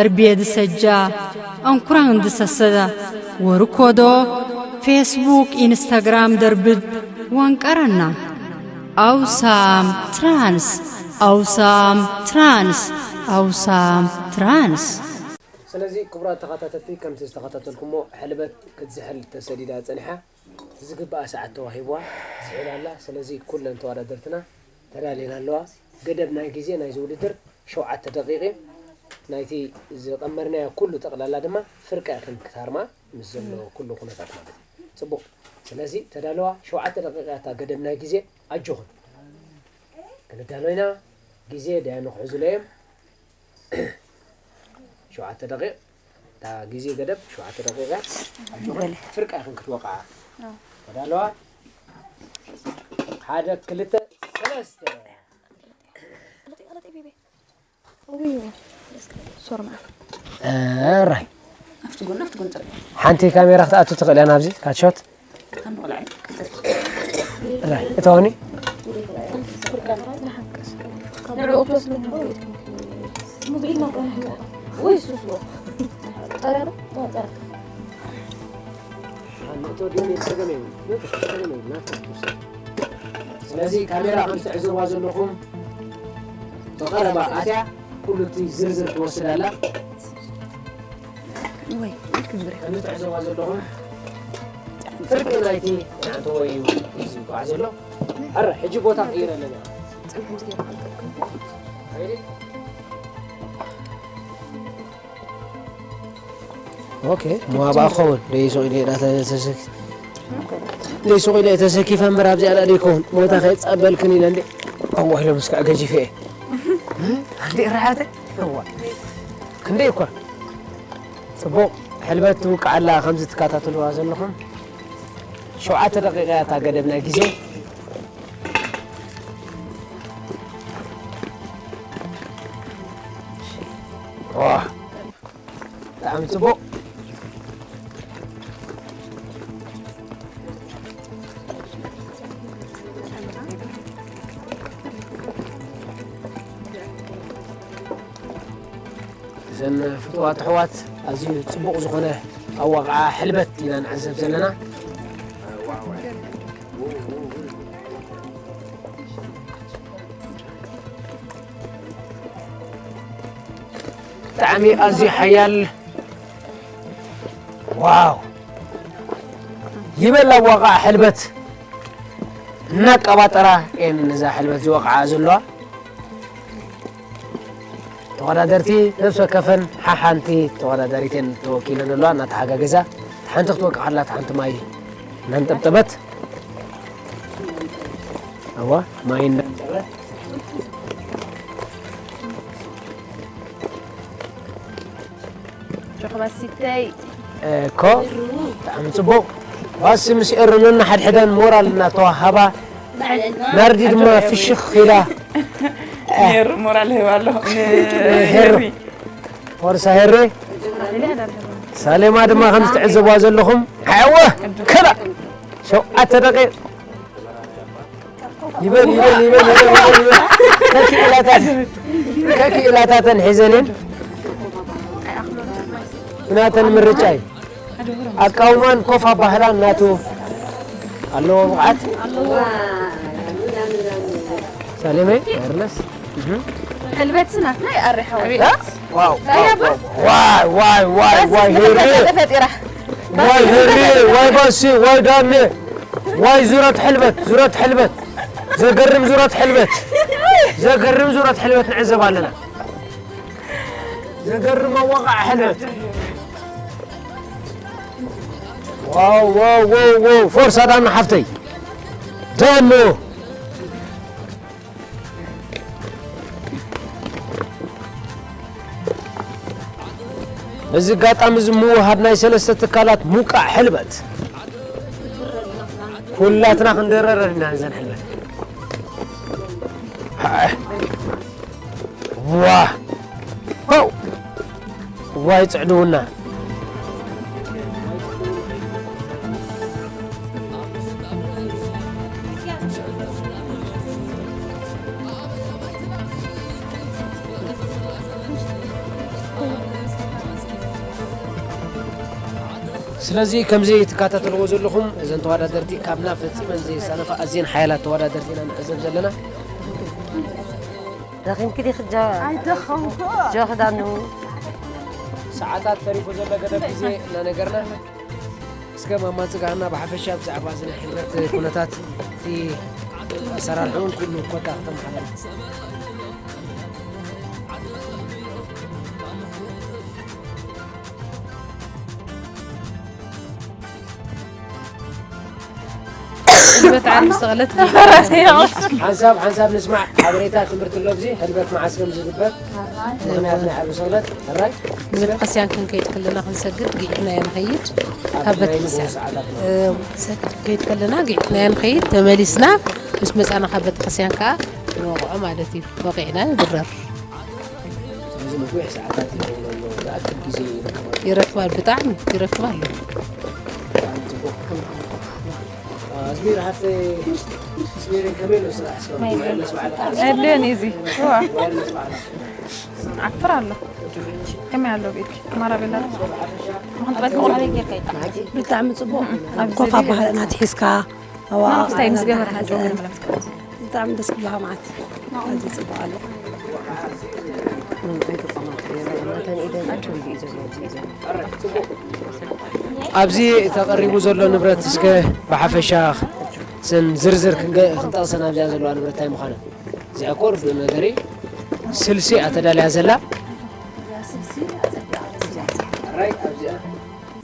እርቤ ድሰጃ ኦንኩራን ድሰሰ ወርኮዶ ፌስቡክ ኢንስታግራም ደርብድ ወንቀረና ኣውሳም ትራንስ ኣውሳም ትራንስ ኣውሳም ትራንስ ስለዚ ክቡራት ተኸታተልቲ ከምቲ ዝተኸታተልኩሞ ሕልበት ክትዝሕል ተሰዲዳ ጸኒሓ። ዝግብኣ ሰዓት ተዋሂብዋ ዝሕል ኣላ። ስለዚ ኩለን ተወዳደርትና ተዳልየን ኣለዋ። ገደብ ናይ ግዜ ናይዚ ውድድር ሸውዓተ ደቂቕ እዩ። ናይቲ ዝቐመርናዮ ኩሉ ጠቕላላ ድማ ፍርቂ እያ ክንክታርማ ምስ ዘሎ ኩሉ ኩነታት ማለት እዩ። ጽቡቕ። ስለዚ ተዳለዋ፣ ሸውዓተ ደቂቕ እያ እታ ገደብ ናይ ግዜ። ኣጆኹም። ክንዳሎ ኢና። ግዜ ደያኑ ክሕዙለ እዮም። ሸውዓተ ደቂቕ እታ ግዜ ገደብ ሸውዓተ ደቂቕ እያ። ኣጆኹም በለ። ፍርቂ ኢኹም ክትወቕዓ። ኣዎ። ተዳለዋ። ሓደ፣ ክልተ፣ ሰለስተ። ሶርማ። ራይ። ኣብቲ ጎን፣ ኣብቲ ጎን ጥራይ። ሓንቲ ካሜራ ክትኣቱ ትኽእል እያ ናብዚ፣ ካትሾት። ራይ፣ እተወኒ። ስለዚ ካሜራ ከም ትዕዘብዋ ዘለኹም ብቐረባ ኣትያ ኩሉ እቲ ዝርዝር ትወስድ ኣላ። ወይ፣ ወይ ክብሪ። ከም ትዕዘብዋ ዘለኹም ፍርቂ ናይቲ ንዓንተዎ እዩ ዝጓዕ ዘሎ። ሕረ፣ ሕጂ ቦታ ቀይረ ኣለና። ጽንሕ ምስ ገይርካ ኦኬ፣ ሞባእ ክኸውን ደይ ሱቕ ኢለ ኢላ ተሰክ-፣ ደይ ሱቕ ኢለ ተሰኪፈ እምበር ኣብዚኣ ደይ ክኸውን። ቦታ ከይጸበልክን ኢለ እንዴ። ኣዋሂሎም እስካዕ ገጂፈ እየ። እንዴ ራሓተ? እዋ። ክንደይ እኳ ጽቡቕ ሕልበት ትውቃዕ ኣላ፣ ከምዚ ትከታተልዋ ዘለኹም። ሸውዓተ ደቂቃ እያ እታ ገደብ ናይ ግዜ። ዋህ፣ ብጣዕሚ ጽቡቕ። እዘን ፍቱዋት ኣሕዋት ኣዝዩ ጽቡቕ ዝኾነ ኣዋቕዓ ሕልበት ኢና ንዕዘብ ዘለና። ብጣዕሚ ኣዝዩ ሓያል። ዋው! ይበል ኣዋቕዓ ሕልበት። እናቀባጠራ እየን ነዛ ሕልበት ዝወቕዓ ዘለዋ። ተወዳደርቲ ነብሲ ወከፈን ሓሓንቲ ተወዳዳሪት እየን ተወኪለን ዘለዋ፣ እናተሓጋገዛ። እታ ሓንቲ ክትወቅዕ ከላ፣ እታ ሓንቲ ማይ እናንጠብጠበት። እዋ፣ ማይ እናንጠብጠበት። ርኽባ ሲተይ። እኮ፣ ብጣዕሚ ጽቡቕ። ባሲ ምስ ኤሩ ነንሓድሕደን ሞራል እናተዋሃባ፣ ናርዲ ድማ ፍሽኽ ኢላ። ኔሩ ሞራል ህባ ኣሎ። ሄሩ። ሄሪ። ፎርሳ ሄሪ። ሳሌማ ድማ ከም እትዕዘብዋ ዘለኹም፣ ዓወ፣ ከላ፣ ሸውዓተ ደቂቕ። ይበል፣ ይበል፣ ይበል፣ ይበል፣ ይበል፣ ይበል። ከክኢላታት፣ ከክኢላታተን ሒዘን እየን። ብናተን ምርጫ እዩ። ኣቃውማን ኮፍ ኣባህላን ናቱ ኣለዎ ብቕዓት። ሳሌመይ፣ ርነስ። እህ። ሕልበት ስናትና ይኣሪ ሓወይ። ዋው፣ ዋው፣ ዋይ፣ ዋይ፣ ዋይ፣ በስ ዋይ፣ ሄሪ። ተፈጢራ። ዋይ፣ ሄሪ፣ ዋይ፣ ባሲ፣ ዋይ፣ ዳኔ። ዋይ ዙረት ሕልበት፣ ዙረት ሕልበት። ዘገርም ዙረት ሕልበት። ዘገርም ዙረት ሕልበት ንዕዘብ ኣለና። ዘገርም ኣወቓዕ ሕልበት። ዋው፣ ዋው፣ ዋው፣ ዋው። ፎርሳ ዳና ሓፍተይ። ዳኖ። በዚ ኣጋጣሚ እዚ ምውሃድ ናይ ሰለስተ ትካላት ሙቃዕ ሕልበት። ኩላትና ክንደረረር ኢና ነዘን ሕልበት። ዋ! ሆው! ዋይ ጽዕድውና። ስለዚ ከምዚ ትከታተልዎ ዘለኹም እዘን ተወዳደርቲ ካብና ፈጺመን ዘይሰነፋ ኣዝየን ሓያላት ተወዳደርቲ ኢና ንዕዘብ ዘለና። ደኺምኪ ዲኺ ጃ-? ኣይደኸምኩ። ጆ ክዳኑ። ሰዓታት ተሪፉ ዘሎ ገደብ ግዜ እናነገርና፣ እስከ ማማ ጽጋና ብሓፈሻ ብዛዕባ እዚ ናይ ሕልበት ኩነታት፣ እቲ ኣሰራርሕኡን ኩሉ ኮታ ክተመሓላልፍ። ጉልበት ዓርቢ ዝተቐለት ሓንሳብ ሓንሳብ ንስማዕ። ሓበሬታ ትምህርቲ ኣሎ። ኣብዚ ሕልበት መዓስ ከም ዝግበር፣ ምኽንያት ናይ ዓርቢ ሰግለት ሕራይ ንቤተ ክርስቲያን ክንከይድ ከለና ክንሰግድ ግዒትና ኢና ንኸይድ። ኣብ ካብ ናይ ቤተ ንግሆ ክርስቲያን ሰዓታት ማለት እ፣ ሰግድ ክንከይድ ከለና ግዒትና ኢና ንኸይድ። ተመሊስና ምስ መጻና ካብ ቤተ ክርስቲያን ከኣ ንወቕዖ ማለት እዩ። ወቒዕና ንድረር። ስለዚ ነዊሕ ሰዓታት ይኸውን ኣሎ። ዝኣክል ግዜ ይረክባሉ። ይረክባሉ፣ ብጣዕሚ ይረክባሉ። ብጣዕሚ ጽቡቕ። ኣዝሚር ሃፍተይ፣ ኣዝሚር ከመይ ኣሎ ስራሕ እስከ? ኣድልዮን እዩ እዚ። እዋ። ዓፍር ኣሎ። ከመይ ኣሎ ቤት? ማራ ቤላ። ብጣዕሚ ጽቡቕ። ኣብዚ ኮፍ ኣባህላና ኣትሒዝካ፣ ኣዋ፣ መንግስታይ ምስ ገበረ ሓንጆ ገለ መለምስ። ብጣዕሚ ደስ ክብላኻ መዓት። ኣዝዩ ጽቡቕ ኣሎ። ኣብዚ ተቐሪቡ ዘሎ ንብረት እስከ ብሓፈሻ ስን ዝርዝር ክንገ-፣ ክንጠቕሰን ኣብዚኣ ዘለዋ ንብረት እንታይ ምዃነን? እዚኣ ኮር ብነገሪ ስልሲ ኣተዳልያ ዘላ። ራይ ኣብዚኣ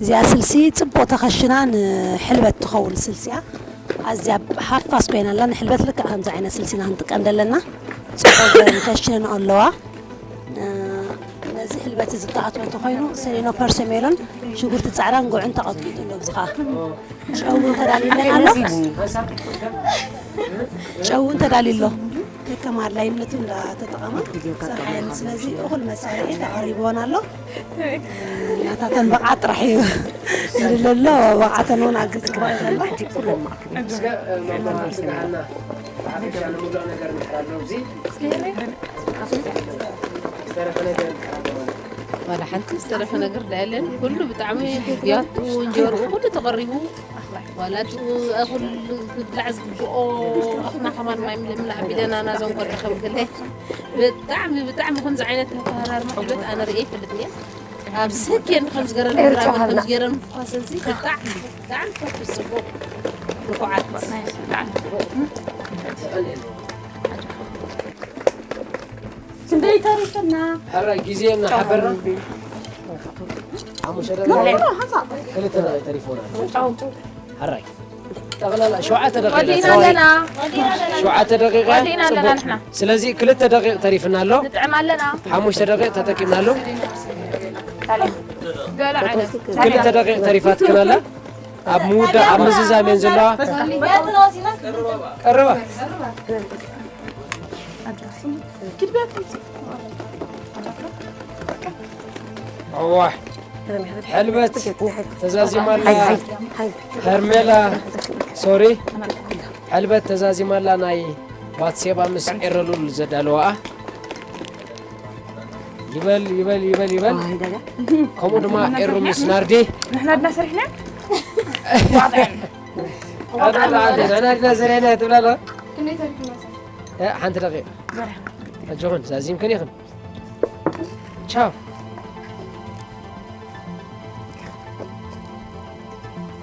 እዚኣ ስልሲ ጽቡቕ ተኸሽና ንሕልበት ትኸውን ስልሲ እያ። ኣዝያ ሃፋስ ኮይና ኣላ። ንሕልበት ልክዕ ከምዚ ዓይነት ስልሲ ኢና ክንጥቀም ዘለና። ጽቡቕ ከሽነን ኣለዋ። እ፣ ነዚ ሕልበት እዚ እተኣትዎ እንተኾይኑ ሰሌኖ፣ ፐርሰሜሎን፣ ሽጉርቲ ጻዕዳን ጉዕን ተቐጥቂጡ ኣሎ። ኣብዚ ኸኣ ጨው እውን ተዳልዩለን ኣሎ። ጨው እውን ተዳልዩ ኣሎ። ከከም ኣድላይነቱ እንዳተጠቐማ ክሰርሓ እየን። ስለዚ እኹል መሳርሒ ተቐሪብወን ኣሎ። ናታተን ብቕዓት ጥራሕ እዩ ዝድለ ኣሎ። ብቕዓተን እውን ኣዝዩ ጽቡቕ እዩ ዘሎ። እስከ፣ እ፣ መምህር ትግሃና፣ ብሓፈሻ ንምሉእ ነገር እንድሕር ኣሎ፣ ኣብዚ ዝተረፈ ነገር እንድሕር ኣሎ። ዋላ ሓንቲ ዝተረፈ ነገር ዳ የለን። ኩሉ ብጣዕሚ፣ ቢያቱ፣ እንጀርኡ፣ ኩሉ ተቐሪቡ። ዋላ እቲ እኹል ክብላዕ ዝግብኦ፣ ኣፍና ከማን ማይ ምልእምላ ኣቢለና ናዞም ቆልዑ ከም ገለ። ብጣዕሚ፣ ብጣዕሚ ከምዚ ዓይነት ኣተሃራርማ ሕልበት ኣነ ርእየ ይፈልጥን እየ። ኣብ ሰኬንድ ከም ዝገረኒ ኤርትራ ምራምን ከም ሃብና። ዝገረኒ ምፍኳስ እዚ ብጣዕሚ፣ ብጣዕሚ ከቢድ ጽቡቕ ንፉዓት። ክንደይ ተሪፍና? ሕራይ ግዜ እናሓበርና ሓሙሽተ ደቂቃ፣ ክልተ ደቂቃ ተሪፎና። ሕራይ ጠቕላላ ሸውዓተ ደቂቃ። ወዲእና ኣለና። ሸውዓተ ደቂቃ። ወዲእና ኣለና ጽቡቕ። ንሕና። ስለዚ ክልተ ደቂቕ ተሪፍና ኣሎ። ንጥዕም ኣለና። ሓሙሽተ ደቂቕ ተጠቂምና ኣሎ። ገለ ዓይነት። ክልተ ደቂቕ ተሪፋትክን ኣላ። ኣብ ምውዳእ፣ ኣብ ምዝዛም እየን ዘለዋ። ቀርባ። እዋ፣ ሕልበት ተዛዚማላ። ሄርሜላ፣ ሶሪ፣ ሕልበት ተዛዚማላ። ናይ ባትሴባ ምስ ኤረሉል ዘዳለዋኣ። ይበል፣ ይበል፣ ይበል፣ ይበል። ከምኡ ድማ ኤሩ ምስ ናርዲ። ንሕና ድና ሰሪሕና? ዋጣዕን። ኣታ፣ ኣታ፣ ኣታ፣ ንሕና ድና ሰሪሕና ትብላ ኣለዋ? ክንደይ ተሪፍና? እ፣ ሓንቲ ደቂቕ። ኣጆኹን፣ ዛዚምክን ኢኽን። ቻው።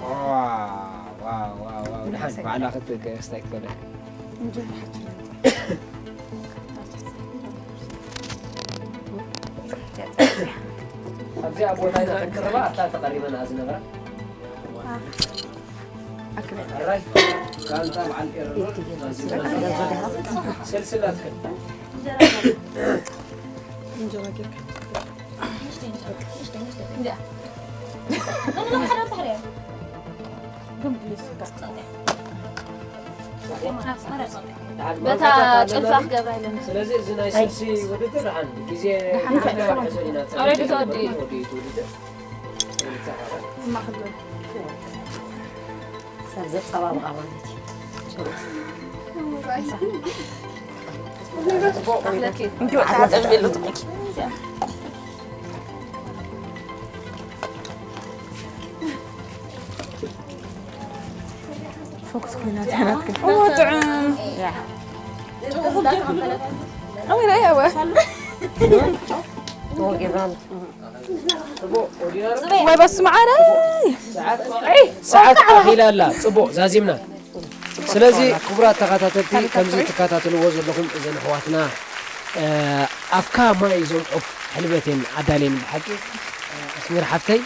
ዋው፣ ዋው፣ ዋው፣ ዋው። ደሓን፣ ባዕላ ክት-፣ ክስታይ ክትገብር። ኣብዚኣ ቦታ ኢና ክንቅርባ፣ ኣብታ ተቐሪበና ዝነበራ። ሕራይ፣ ጋንታ በዓል ኤረኖን፣ ሰልስላትክን። በታ ጭልፋ ክገብራ ኢለና። ስለዚ እዚ ናይ ስልሲ ውድድር ደሓን ግዜ ደሓን ንሕና ሕዞ ኢና። ኦልሬዲ ተወዲኡ እዩ። ተወዲኡ እቲ ውድድር። ሰብ ዘጸባብቓ ማለት እዩ። ኣኽለኪ። እንዲሁ ዓጠጥ ቤሎ ጥቕልኪ። ፎክስ ኮይና ተናትከ። እዎ፣ ጥዑም። ኣወይ፣ ራእያ፣ ኣወ። ወይ በስመ ዓረይ። ሰዓት ኣኺላ ኣላ። ጽቡቕ፣ ዛዚምና። ስለዚ ክቡራት ተኸታተልቲ፣ ከምዚ ትከታተልዎ ዘለኹም እዘን ኣሕዋትና፣ እ፣ ኣፍካ ማይ ዘምዖ ሕልበት እየን ኣዳልየን ብሓቂ። እ፣ ኣስሚር ሓፍተይ፣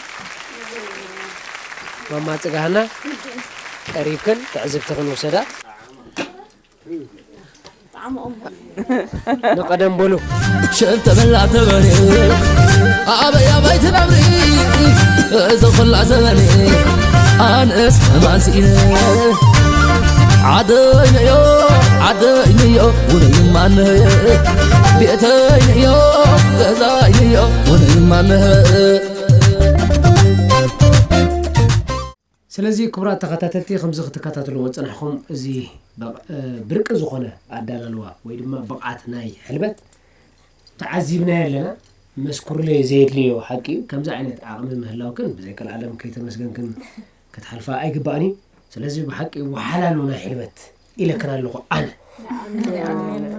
ማማ ጽጋህና፣ ቀሪብክን ትዕዝብትኽን ውሰዳ። ንቐደም በሉ። ሸብ ተበላ ተበል ኣበይ ኣበይ ትነብሪ እዚ ኹላ ዘበን ኣነስ ከማን ስኢነ ዓደይ ንዮ ዓደይ ንዮ ውነይ ማንህ ቤተይ ንዮ ገዛይ ንዮ ውነይ ማንህ። ስለዚ ክቡራት ተኸታተልቲ፣ ከምዚ ክትከታተልዎ ዝጸናሕኩም፣ እዚ በ-፣ እ፣ ብርቂ ዝኾነ ኣዳላልዋ ወይ ድማ ብቕዓት ናይ ሕልበት ተዓዚብናዮ ኣለና። መስክሩለይ ዘየድልዮ ሓቂ እዩ። ከምዚ ዓይነት ዓቕሚ ምህላውክን ብዘይ ቀልዓለም ከይተመስገንክን ክትሓልፋ ኣይግባእን እዩ። ስለዚ ብሓቂ ወሓላሉ ናይ ሕልበት ኢለክን ኣለኹ ኣነ።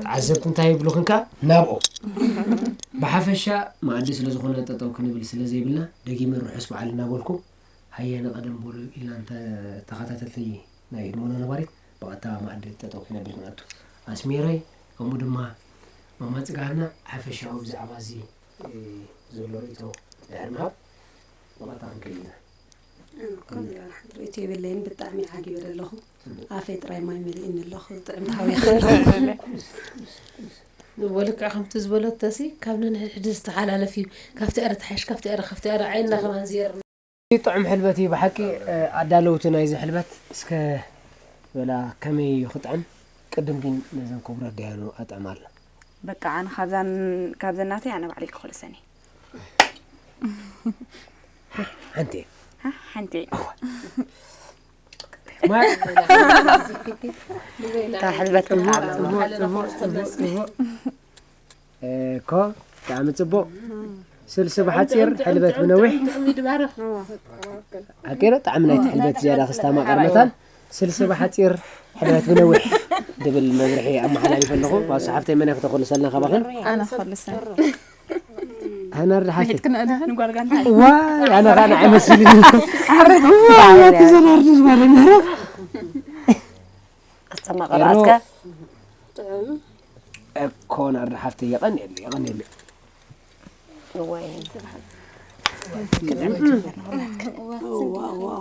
ተዓዘብቲ እንታይ ይብሉኽን ከኣ ናብኦ። ብሓፈሻ መኣዲ ስለ ዝኾነ ጠጠው ክንብል ስለ ዘይብልና ደጊመ ርሑስ በዓል እናበልኩ ሃየ ንቐደም በሉ ኢልና እንተ ተኸታተልቲ ናይ ህድሞና ነባሪት ብቐጥታ መኣዲ ጠጠው ክነብል ክንኣቱ። ኣስሜረይ፣ ከምኡ ድማ ማማ ጽጋና ሓፈሻዊ ብዛዕባ እዚ ዘሎ ርእይቶ ድሕሪ ምሃብ ብቐጥታ ክንከይድ ኢና። ርእይቶ የብለይን። ብጣዕሚ ዓጊበ ዘለኹ። ኣፈይ ጥራይ ማይ መሊእኒ ኣለኹ። ጥዕምቲ ሃወይ ከለኹ። ንቦ ልክዕ ከምቲ ዝበለቶሲ ካብ ነንሕድሕዲ ዝተሓላለፍ እዩ። ካብቲ ኣረ ትሓይሽ፣ ካብቲ ኣረ፣ ካብቲ ኣረ ዓይንና ከማን ዝየር ጥዑም ሕልበት እዩ ብሓቂ። ኣዳለውቲ ናይዚ ሕልበት እስከ በላ ከመይ እዩ ክጥዕም? ቅድም ግን ነዘን ክቡራት ደያኑ ኣጥዕማልና። በቃ ኣነ ካብዛን ካብዘን ናተይ ኣነ ባዕለይ ክኾልሰን እየ። ሓንቲ እየ። ሓንቲ እየ። ማር እታ ሕልበት ክንተዓመ እኮ ብጣዕሚ ጽቡቕ። ስልሲ ብሓጺር ሕልበት ብነዊሕ። ሓቂ ዶ? ጣዕሚ ናይቲ ሕልበት ዝያዳ ክስታማቐር መታን ስልሲ ብሓጺር ሕልበት ብነዊሕ ድብል መብርሒ ኣመሓላሊፈ ኣለኹ። ባሱ ሓፍተይ መን ክተኹልሰልና ካባኽን? ኣነ ክኹልሰን። ሃናር ድሓፍተይ። ንጓልጋንታ ዋይ ኣነ ኸኣ ንዓይ መሲሉኒ። ኣረ እዋ ያቲ ዘናርዱ ዝባለ ምህረት። ኣስተማቐር ኣስከ እኮ ናርዳ ሓፍተይ የቐንየለይ የቐንየለይ። እዋይ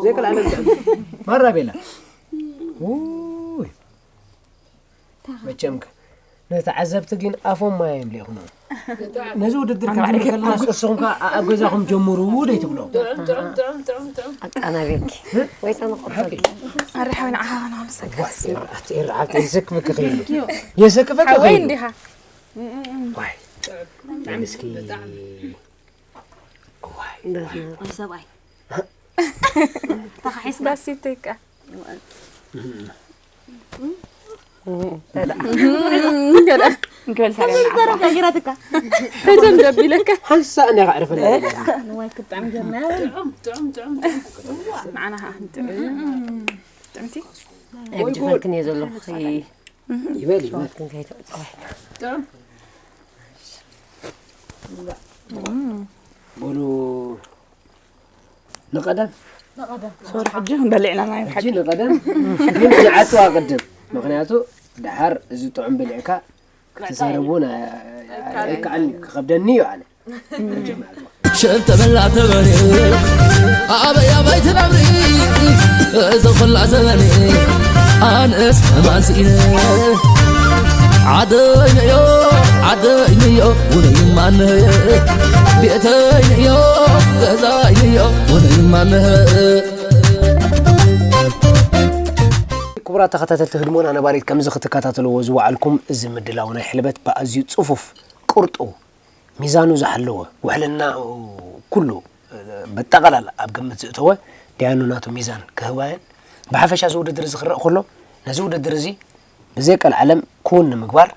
ዘይቀልዓለ ማራ ቤላ ውይ መቸም ንተዓዘብቲ ግን ኣፎም ማይ የምልእኹም ነዚ ውድድር ክንጅምር ከለና እስኹም ከ ኣብ ገዛኹም ጀምሩ ደይትብሎም ኣቃናቤልኪ ወይ ተንቆርጠልኪ ኣሪሓዊ ንዓኻ ከነኸምሰካ የስክፍክ ኸይሉ የስክፍክ ኸይሉ እንዲኻ እስኪ ሰብኣይ ተኻሒስካ ሲተይካ ገለ ገለ ገራትካ ሕዘም ደቢለካ ሓንሳእ እንዲያ ከዕርፈና ንዓና ከዓ ጥዕምቲ የግድፈልክን እየ ዘለኹ ይበል ይበል ጥዑም በሉ ንቐደም ሶሪ ሕጂ ክንበልዕና ናይ ሕጂ ንቐደም ግን ክንዓጽዋ ቅድም ምክንያቱ ደሓር እዚ ጥዑም ብልዕካ ክትዛረብ እውን ኣይከኣል ክኸብደኒ እዩ ኣነ ሸብ ተበላ ተበሬ ኣበይ ኣበይ ትነብሪ እዚ ኹላ ዘበኔ ኣነስ ማንስኢነ ዓደይነዮ ዓደይነዮ ውነይማነ ቤተይነዮ ገዛይነዮ ውነይማነ ክቡራት ተኸታተልቲ ህድሞና ነባሪት ከምዚ ክትከታተልዎ ዝወዓልኩም እዚ ምድላው ናይ ሕልበት ብኣዝዩ ጽፉፍ ቅርጡ ሚዛኑ ዝሓለወ ውሕልና ኩሉ በጠቓላላ ኣብ ግምት ዝእተወ ደያኑ ናቱ ሚዛን ክህባየን ብሓፈሻ እዚ ውድድር እዚ ክረእ ከሎ ነዚ ውድድር እዚ ብዘይቀልዓለም ክውን ንምግባር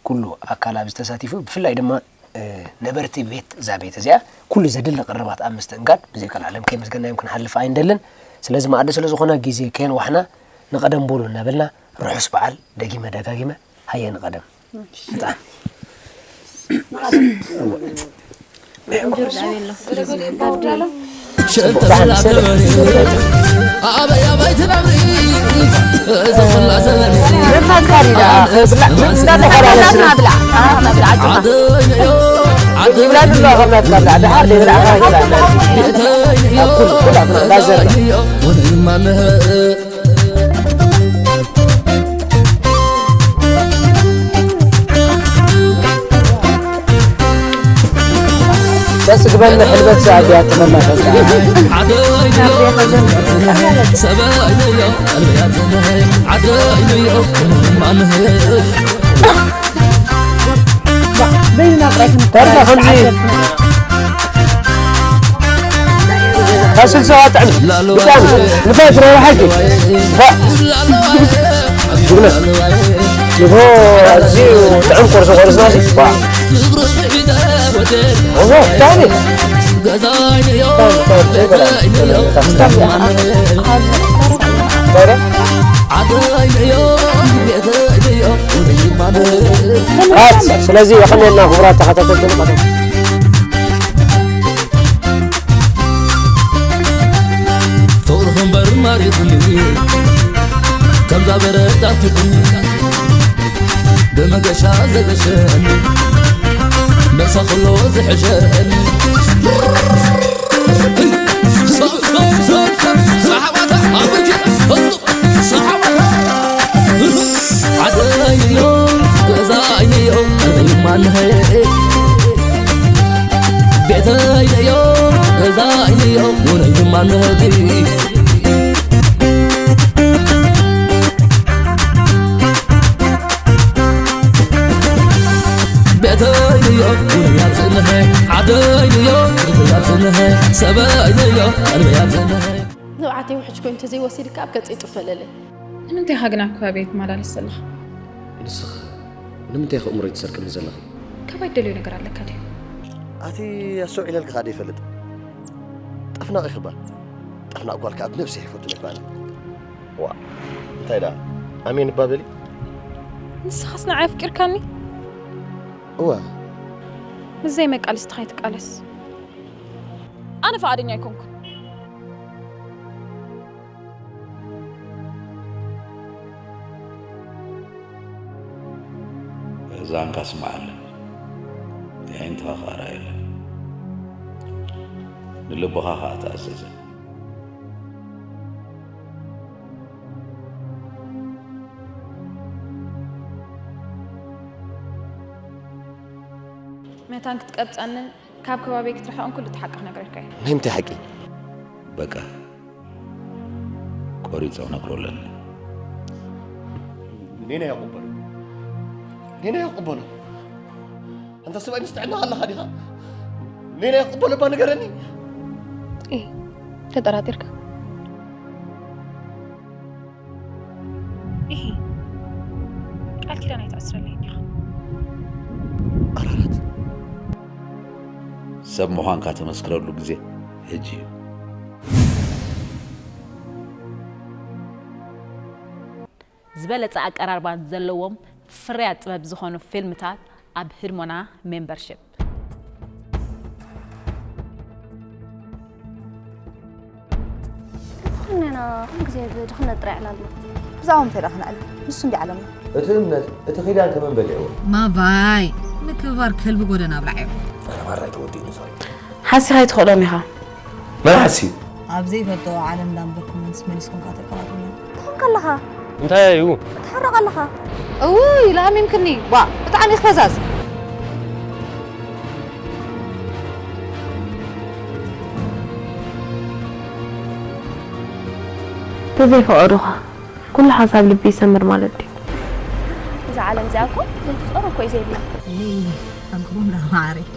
ኩሉ ኣካል ኣብዚ ተሳቲፉ ብፍላይ ድማ ነበርቲ ቤት እዛ ቤት እዚኣ ኩሉ ዘድሊ ቅርባት ኣብ ምስትእንጋድ ብዘይቀልዓለም ከይመስገናዮም ክንሓልፍ ኣይንደልን። ስለዚ መኣዲ ስለዝኾነ ግዜ ከየንዋሕና ንቐደም በሉ እናበልና ርሑስ በዓል ደጊመ ደጋጊመ ሃየ ንቐደም። ሸንተረላ ተበሪ ኣበይ ኣበይ ትነብሪ እዚ ኩላ ዘበኒ ነፋት ካሪዳ ብላ እንዳተቀላቀስና ብላ መብላ ዓጆኻ ይብላሉ ኣለዋ ካብ ናትካ ብላ ደሓር ዘይብላዕኻ ይብላዕ ቤተይዮ ኣብ ኩሉ ኩላ ብላ እንዳዘርና ወደይማንህ በጽግበኒ ሕልበት ሰዓት እያ ትመላኸልካ ሰበይነዮ ቀልበያ ትንህ ዓደይነዮ ማንህ በይና ጥራይ ክንተርዳ ከምዚ ኣስል ሰባ ጥዕም ብጣዕሚ እንታይ ትረብሓ ጅግና ንጎ ኣዝዩ ጥዑም ቁርሲ ቆርስና ሲ ዋ ኦሆ ብጣዕሚ ስለዚ የቐንየልና ክቡራት ተኸታተልቲ ንቐደም ፍቕርኹም በርማሪኹም ከምዛ በረድ ኣትኹም ብመገሻ ዘገሸኒ መሳኽሎ ዝሕሸኒ ሰሓባታ ኣብርኪ ሰሓባታ ዓደይዮ ገዛይዮ ማንሀ ቤተይዮ ገዛይዮ ውነይ ማንህቲ ቤተይዮ ውነይ ኣብዝንሀ ዓደይዮ ውነይ ኣብዝንሀ ሰበይዮ ቀልበይ ኣብዝንሀ ንብዓተይ ውሕጅ ኮይኑ እንተዘይወሲድካ ኣብ ገጸይ ጥፈለለይ። ንምንታይ ኢኻ ግን ኣብ ከባቢ ትመላለስ ዘለኻ? ንስኽ ንምንታይ ኢኻ እምሮይ ትሰርቅኒ ዘለኺ? ካባይ ትደልዮ ነገር ኣለካ ድዩ? ኣቲ ኣስውዕ ኢለልካ ዶ ይፈልጥ? ጠፍናቕ ኢኺ እባ። ጠፍናቕ ጓል ከኣ ብነብሰይ ይፈቱ ነይርኩ ኣነ። ዋ፣ እንታይ ደኣ? ኣሜን እባ በሊ። ንስኻስ ንዓይ ኣፍቂርካኒ? እወ። ምስ ዘይመቃልስትኻ ኣይትቃለስ። ኣነ ፍቓደኛ ኣይኮንኩን። እዛንካ ስምዓለን፣ የዒንትኻ ኸኣ ርኣየለን፣ ንልብኻ ኸኣ ተኣዘዘ። መታን ክትቀብጸንን ካብ ከባቢይ ክትርሕቕን ኩሉ እቲ ሓቂ ክነግረካ እየ። ናይ ምንታይ ሓቂ? በቃ፣ ቆሪጸ ክነግሮ ኣለኒ። ኔና ይቕበሎ። ኔና ይቕበሎ። ኣንታ ሰብኣይ ምስ ጥዕናኻ ኣለኻ ዲኻ? ኔና ይቕበሎ እባ ንገረኒ። ኤ፣ ተጠራጢርካ? ኢሂ፣ ቃል ኪዳን ኣይትኣስረለይን ኢኻ። ኣራራት። ሰብ ምዃንካ ተመስክረሉ ግዜ ሕጂ እዩ። ዝበለጸ ኣቀራርባ ዘለዎም ፍርያት ጥበብ ዝኾኑ ፊልምታት ኣብ ህድሞና ሜምበርሺፕ። እንተኾንና ኩሉ ግዜ ብድኽነት ጥራይ ዕላልና። ብዛዕባ ምንታይ ደኣ ክነዕልል? ንሱ እንዲ ዓለምና። እቲ እምነት፣ እቲ ኺዳን ከመን በሊዕዎ? ማባይ፣ ምክብባር ከልቢ ጎደና ኣብላዕዮ። ኣነ ማራ ኣይተወዲእኒ ሶሪ። ሓሲኻ ኣይትኽእሎን ኢኻ። መን ሓሲ? ኣብ ዘይፈልጥኦ ዓለም እንዳንበርኩም መንስ መሊስኩም ከኣ ተቀባብሉና። ትኾን ከለኻ እንታይ እዩ? ትሓርቕ ኣለኻ። እውይ፣ ላሚምክኒ። ዋ፣ ብጣዕሚ ኢኺ ፈዛዝ። ተዘይፈቐዱኻ፣ ኩሉ ሓንሳብ ልቢ ይሰምር ማለት ድዩ? እዛ ዓለም እዚኣ እኮ ዘይትጾር እኮ እዩ ዘይብላ። እይ፣ ኣንክሮም ዳ ማዕረይ።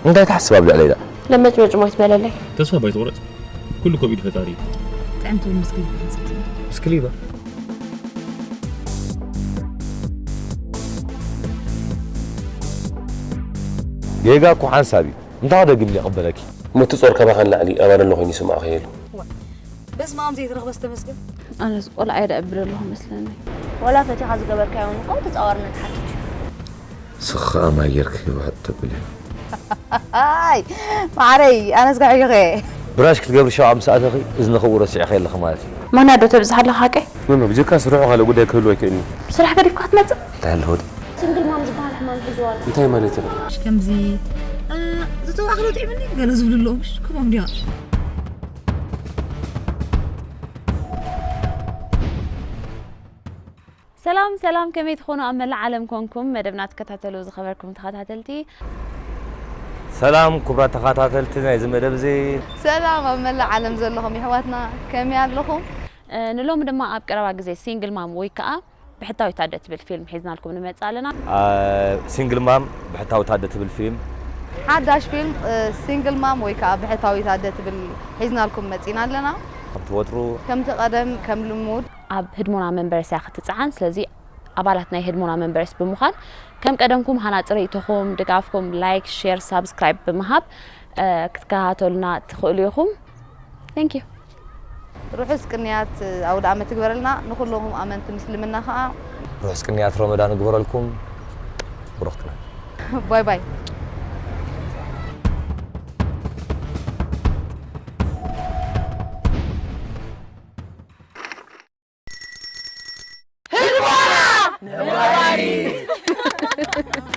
እንታይ ትሓስብ ኣብ ልዕለይ ደኣ? ለመጭመጭ ሞይት በለለይ። ተስፋ ባይትቑረጽ። ኩሉ ኮቪድ ፈጣሪ እዩ። ጥዕምቲ እውን ምስ ክሊባ መጺእቲ። ምስ ክሊባ? ጌጋ እኮ ሓንሳብ እዩ። እንታይ ክደግም ይቕበለኪ? እሞ እቲ ጾር ካባኻ ንላዕሊ ኣባደሎ ኮይኑ ይስምዖ ከየሉ። በስመ ኣብ ዘይትረኽበስ ተመስገን። ኣነስ ቆልዓ እየ ደኣ እብል ኣለኹ መስለኒ። ወላ ፈቲኻ ዝገበርካዮ እውን እኮ ተጻዋርነት ሓትት እዩ። ስኻ ማይ ጌርኪ ውሕጥ ተብሊ። ኣይ፣ ማዕረይ፣ ኣነስ ጋዕዮኸ። ብራሽ ክትገብሪ ሻወር ምስ ኣተኺ እዝንኺ ረሲዕኺ ኣለኺ ማለት እዩ። ማና ዶ ተብዝሕ ኣለኻ ሓቀይ? ኖ፣ ኖ፣ ብጀካስ ርሑቕ ካልእ ጉዳይ ክህሉ ኣይክእልን እዩ። ብስራሕ ገዲፍካ ክትመጽእ? እንታይ ኣለዎ ድዩ? ሲንግል ማም ዝበሃል ሕማም ሒዝዋ ኣሎ። እንታይ ማለት እዩ? ከምዚ፣ እ፣ ዝጽዋዕ ክሎ ጥዒምኒ ገለ ዝብሉ ኣለዉ፣ ምሽ? ከምኦም ድያ? ሰላም ሰላም፣ ከመይ ትኾኑ ኣብ መላእ ዓለም ኮንኩም መደብና ትከታተሉ ዝኸበርኩም ተኸታተልቲ? ሰላም ክቡራት ተኸታተልቲ ናይዚ መደብ እዚ። ሰላም ኣብ መላእ ዓለም ዘለኹም የሕዋትና፣ ከመይ ኣለኹም? እ፣ ንሎሚ ድማ ኣብ ቀረባ ግዜ ሲንግል ማም ወይ ከኣ ብሕታዊት ኣደ ትብል ፊልም ሒዝናልኩም ንመጽእ ኣለና። አ፣ ሲንግል ማም ብሕታዊት ኣደ ትብል ፊልም። ሓዳሽ ፊልም፣ እ፣ ሲንግል ማም ወይ ከኣ ብሕታዊት ኣደ ትብል ሒዝናልኩም መጺና ኣለና። ከምቲ ወትሩ። ከምቲ ቀደም፣ ከም ልሙድ። ኣብ ህድሞና መንበርስ እያ ክትጸዓን። ስለዚ ኣባላት ናይ ህድሞና መንበርስ ብምዃን ከም ቀደምኩም ሃናጺ ርእይቶኹም፣ ድጋፍኩም፣ ላይክ፣ ሼር፣ ሳብስክራይብ ብምሃብ፣ እ፣ ክትከታተሉና ትኽእሉ ኢኹም። Thank you። ርሑስ ቅንያት ኣውደ ዓመት ትግበረልና ንኹሎም ኣመንቲ ምስልምና ኸኣ። ርሑስ ቅንያት ረመዳን ይግበረልኩም። ብሩኽ ቅነ። ባይ ባይ።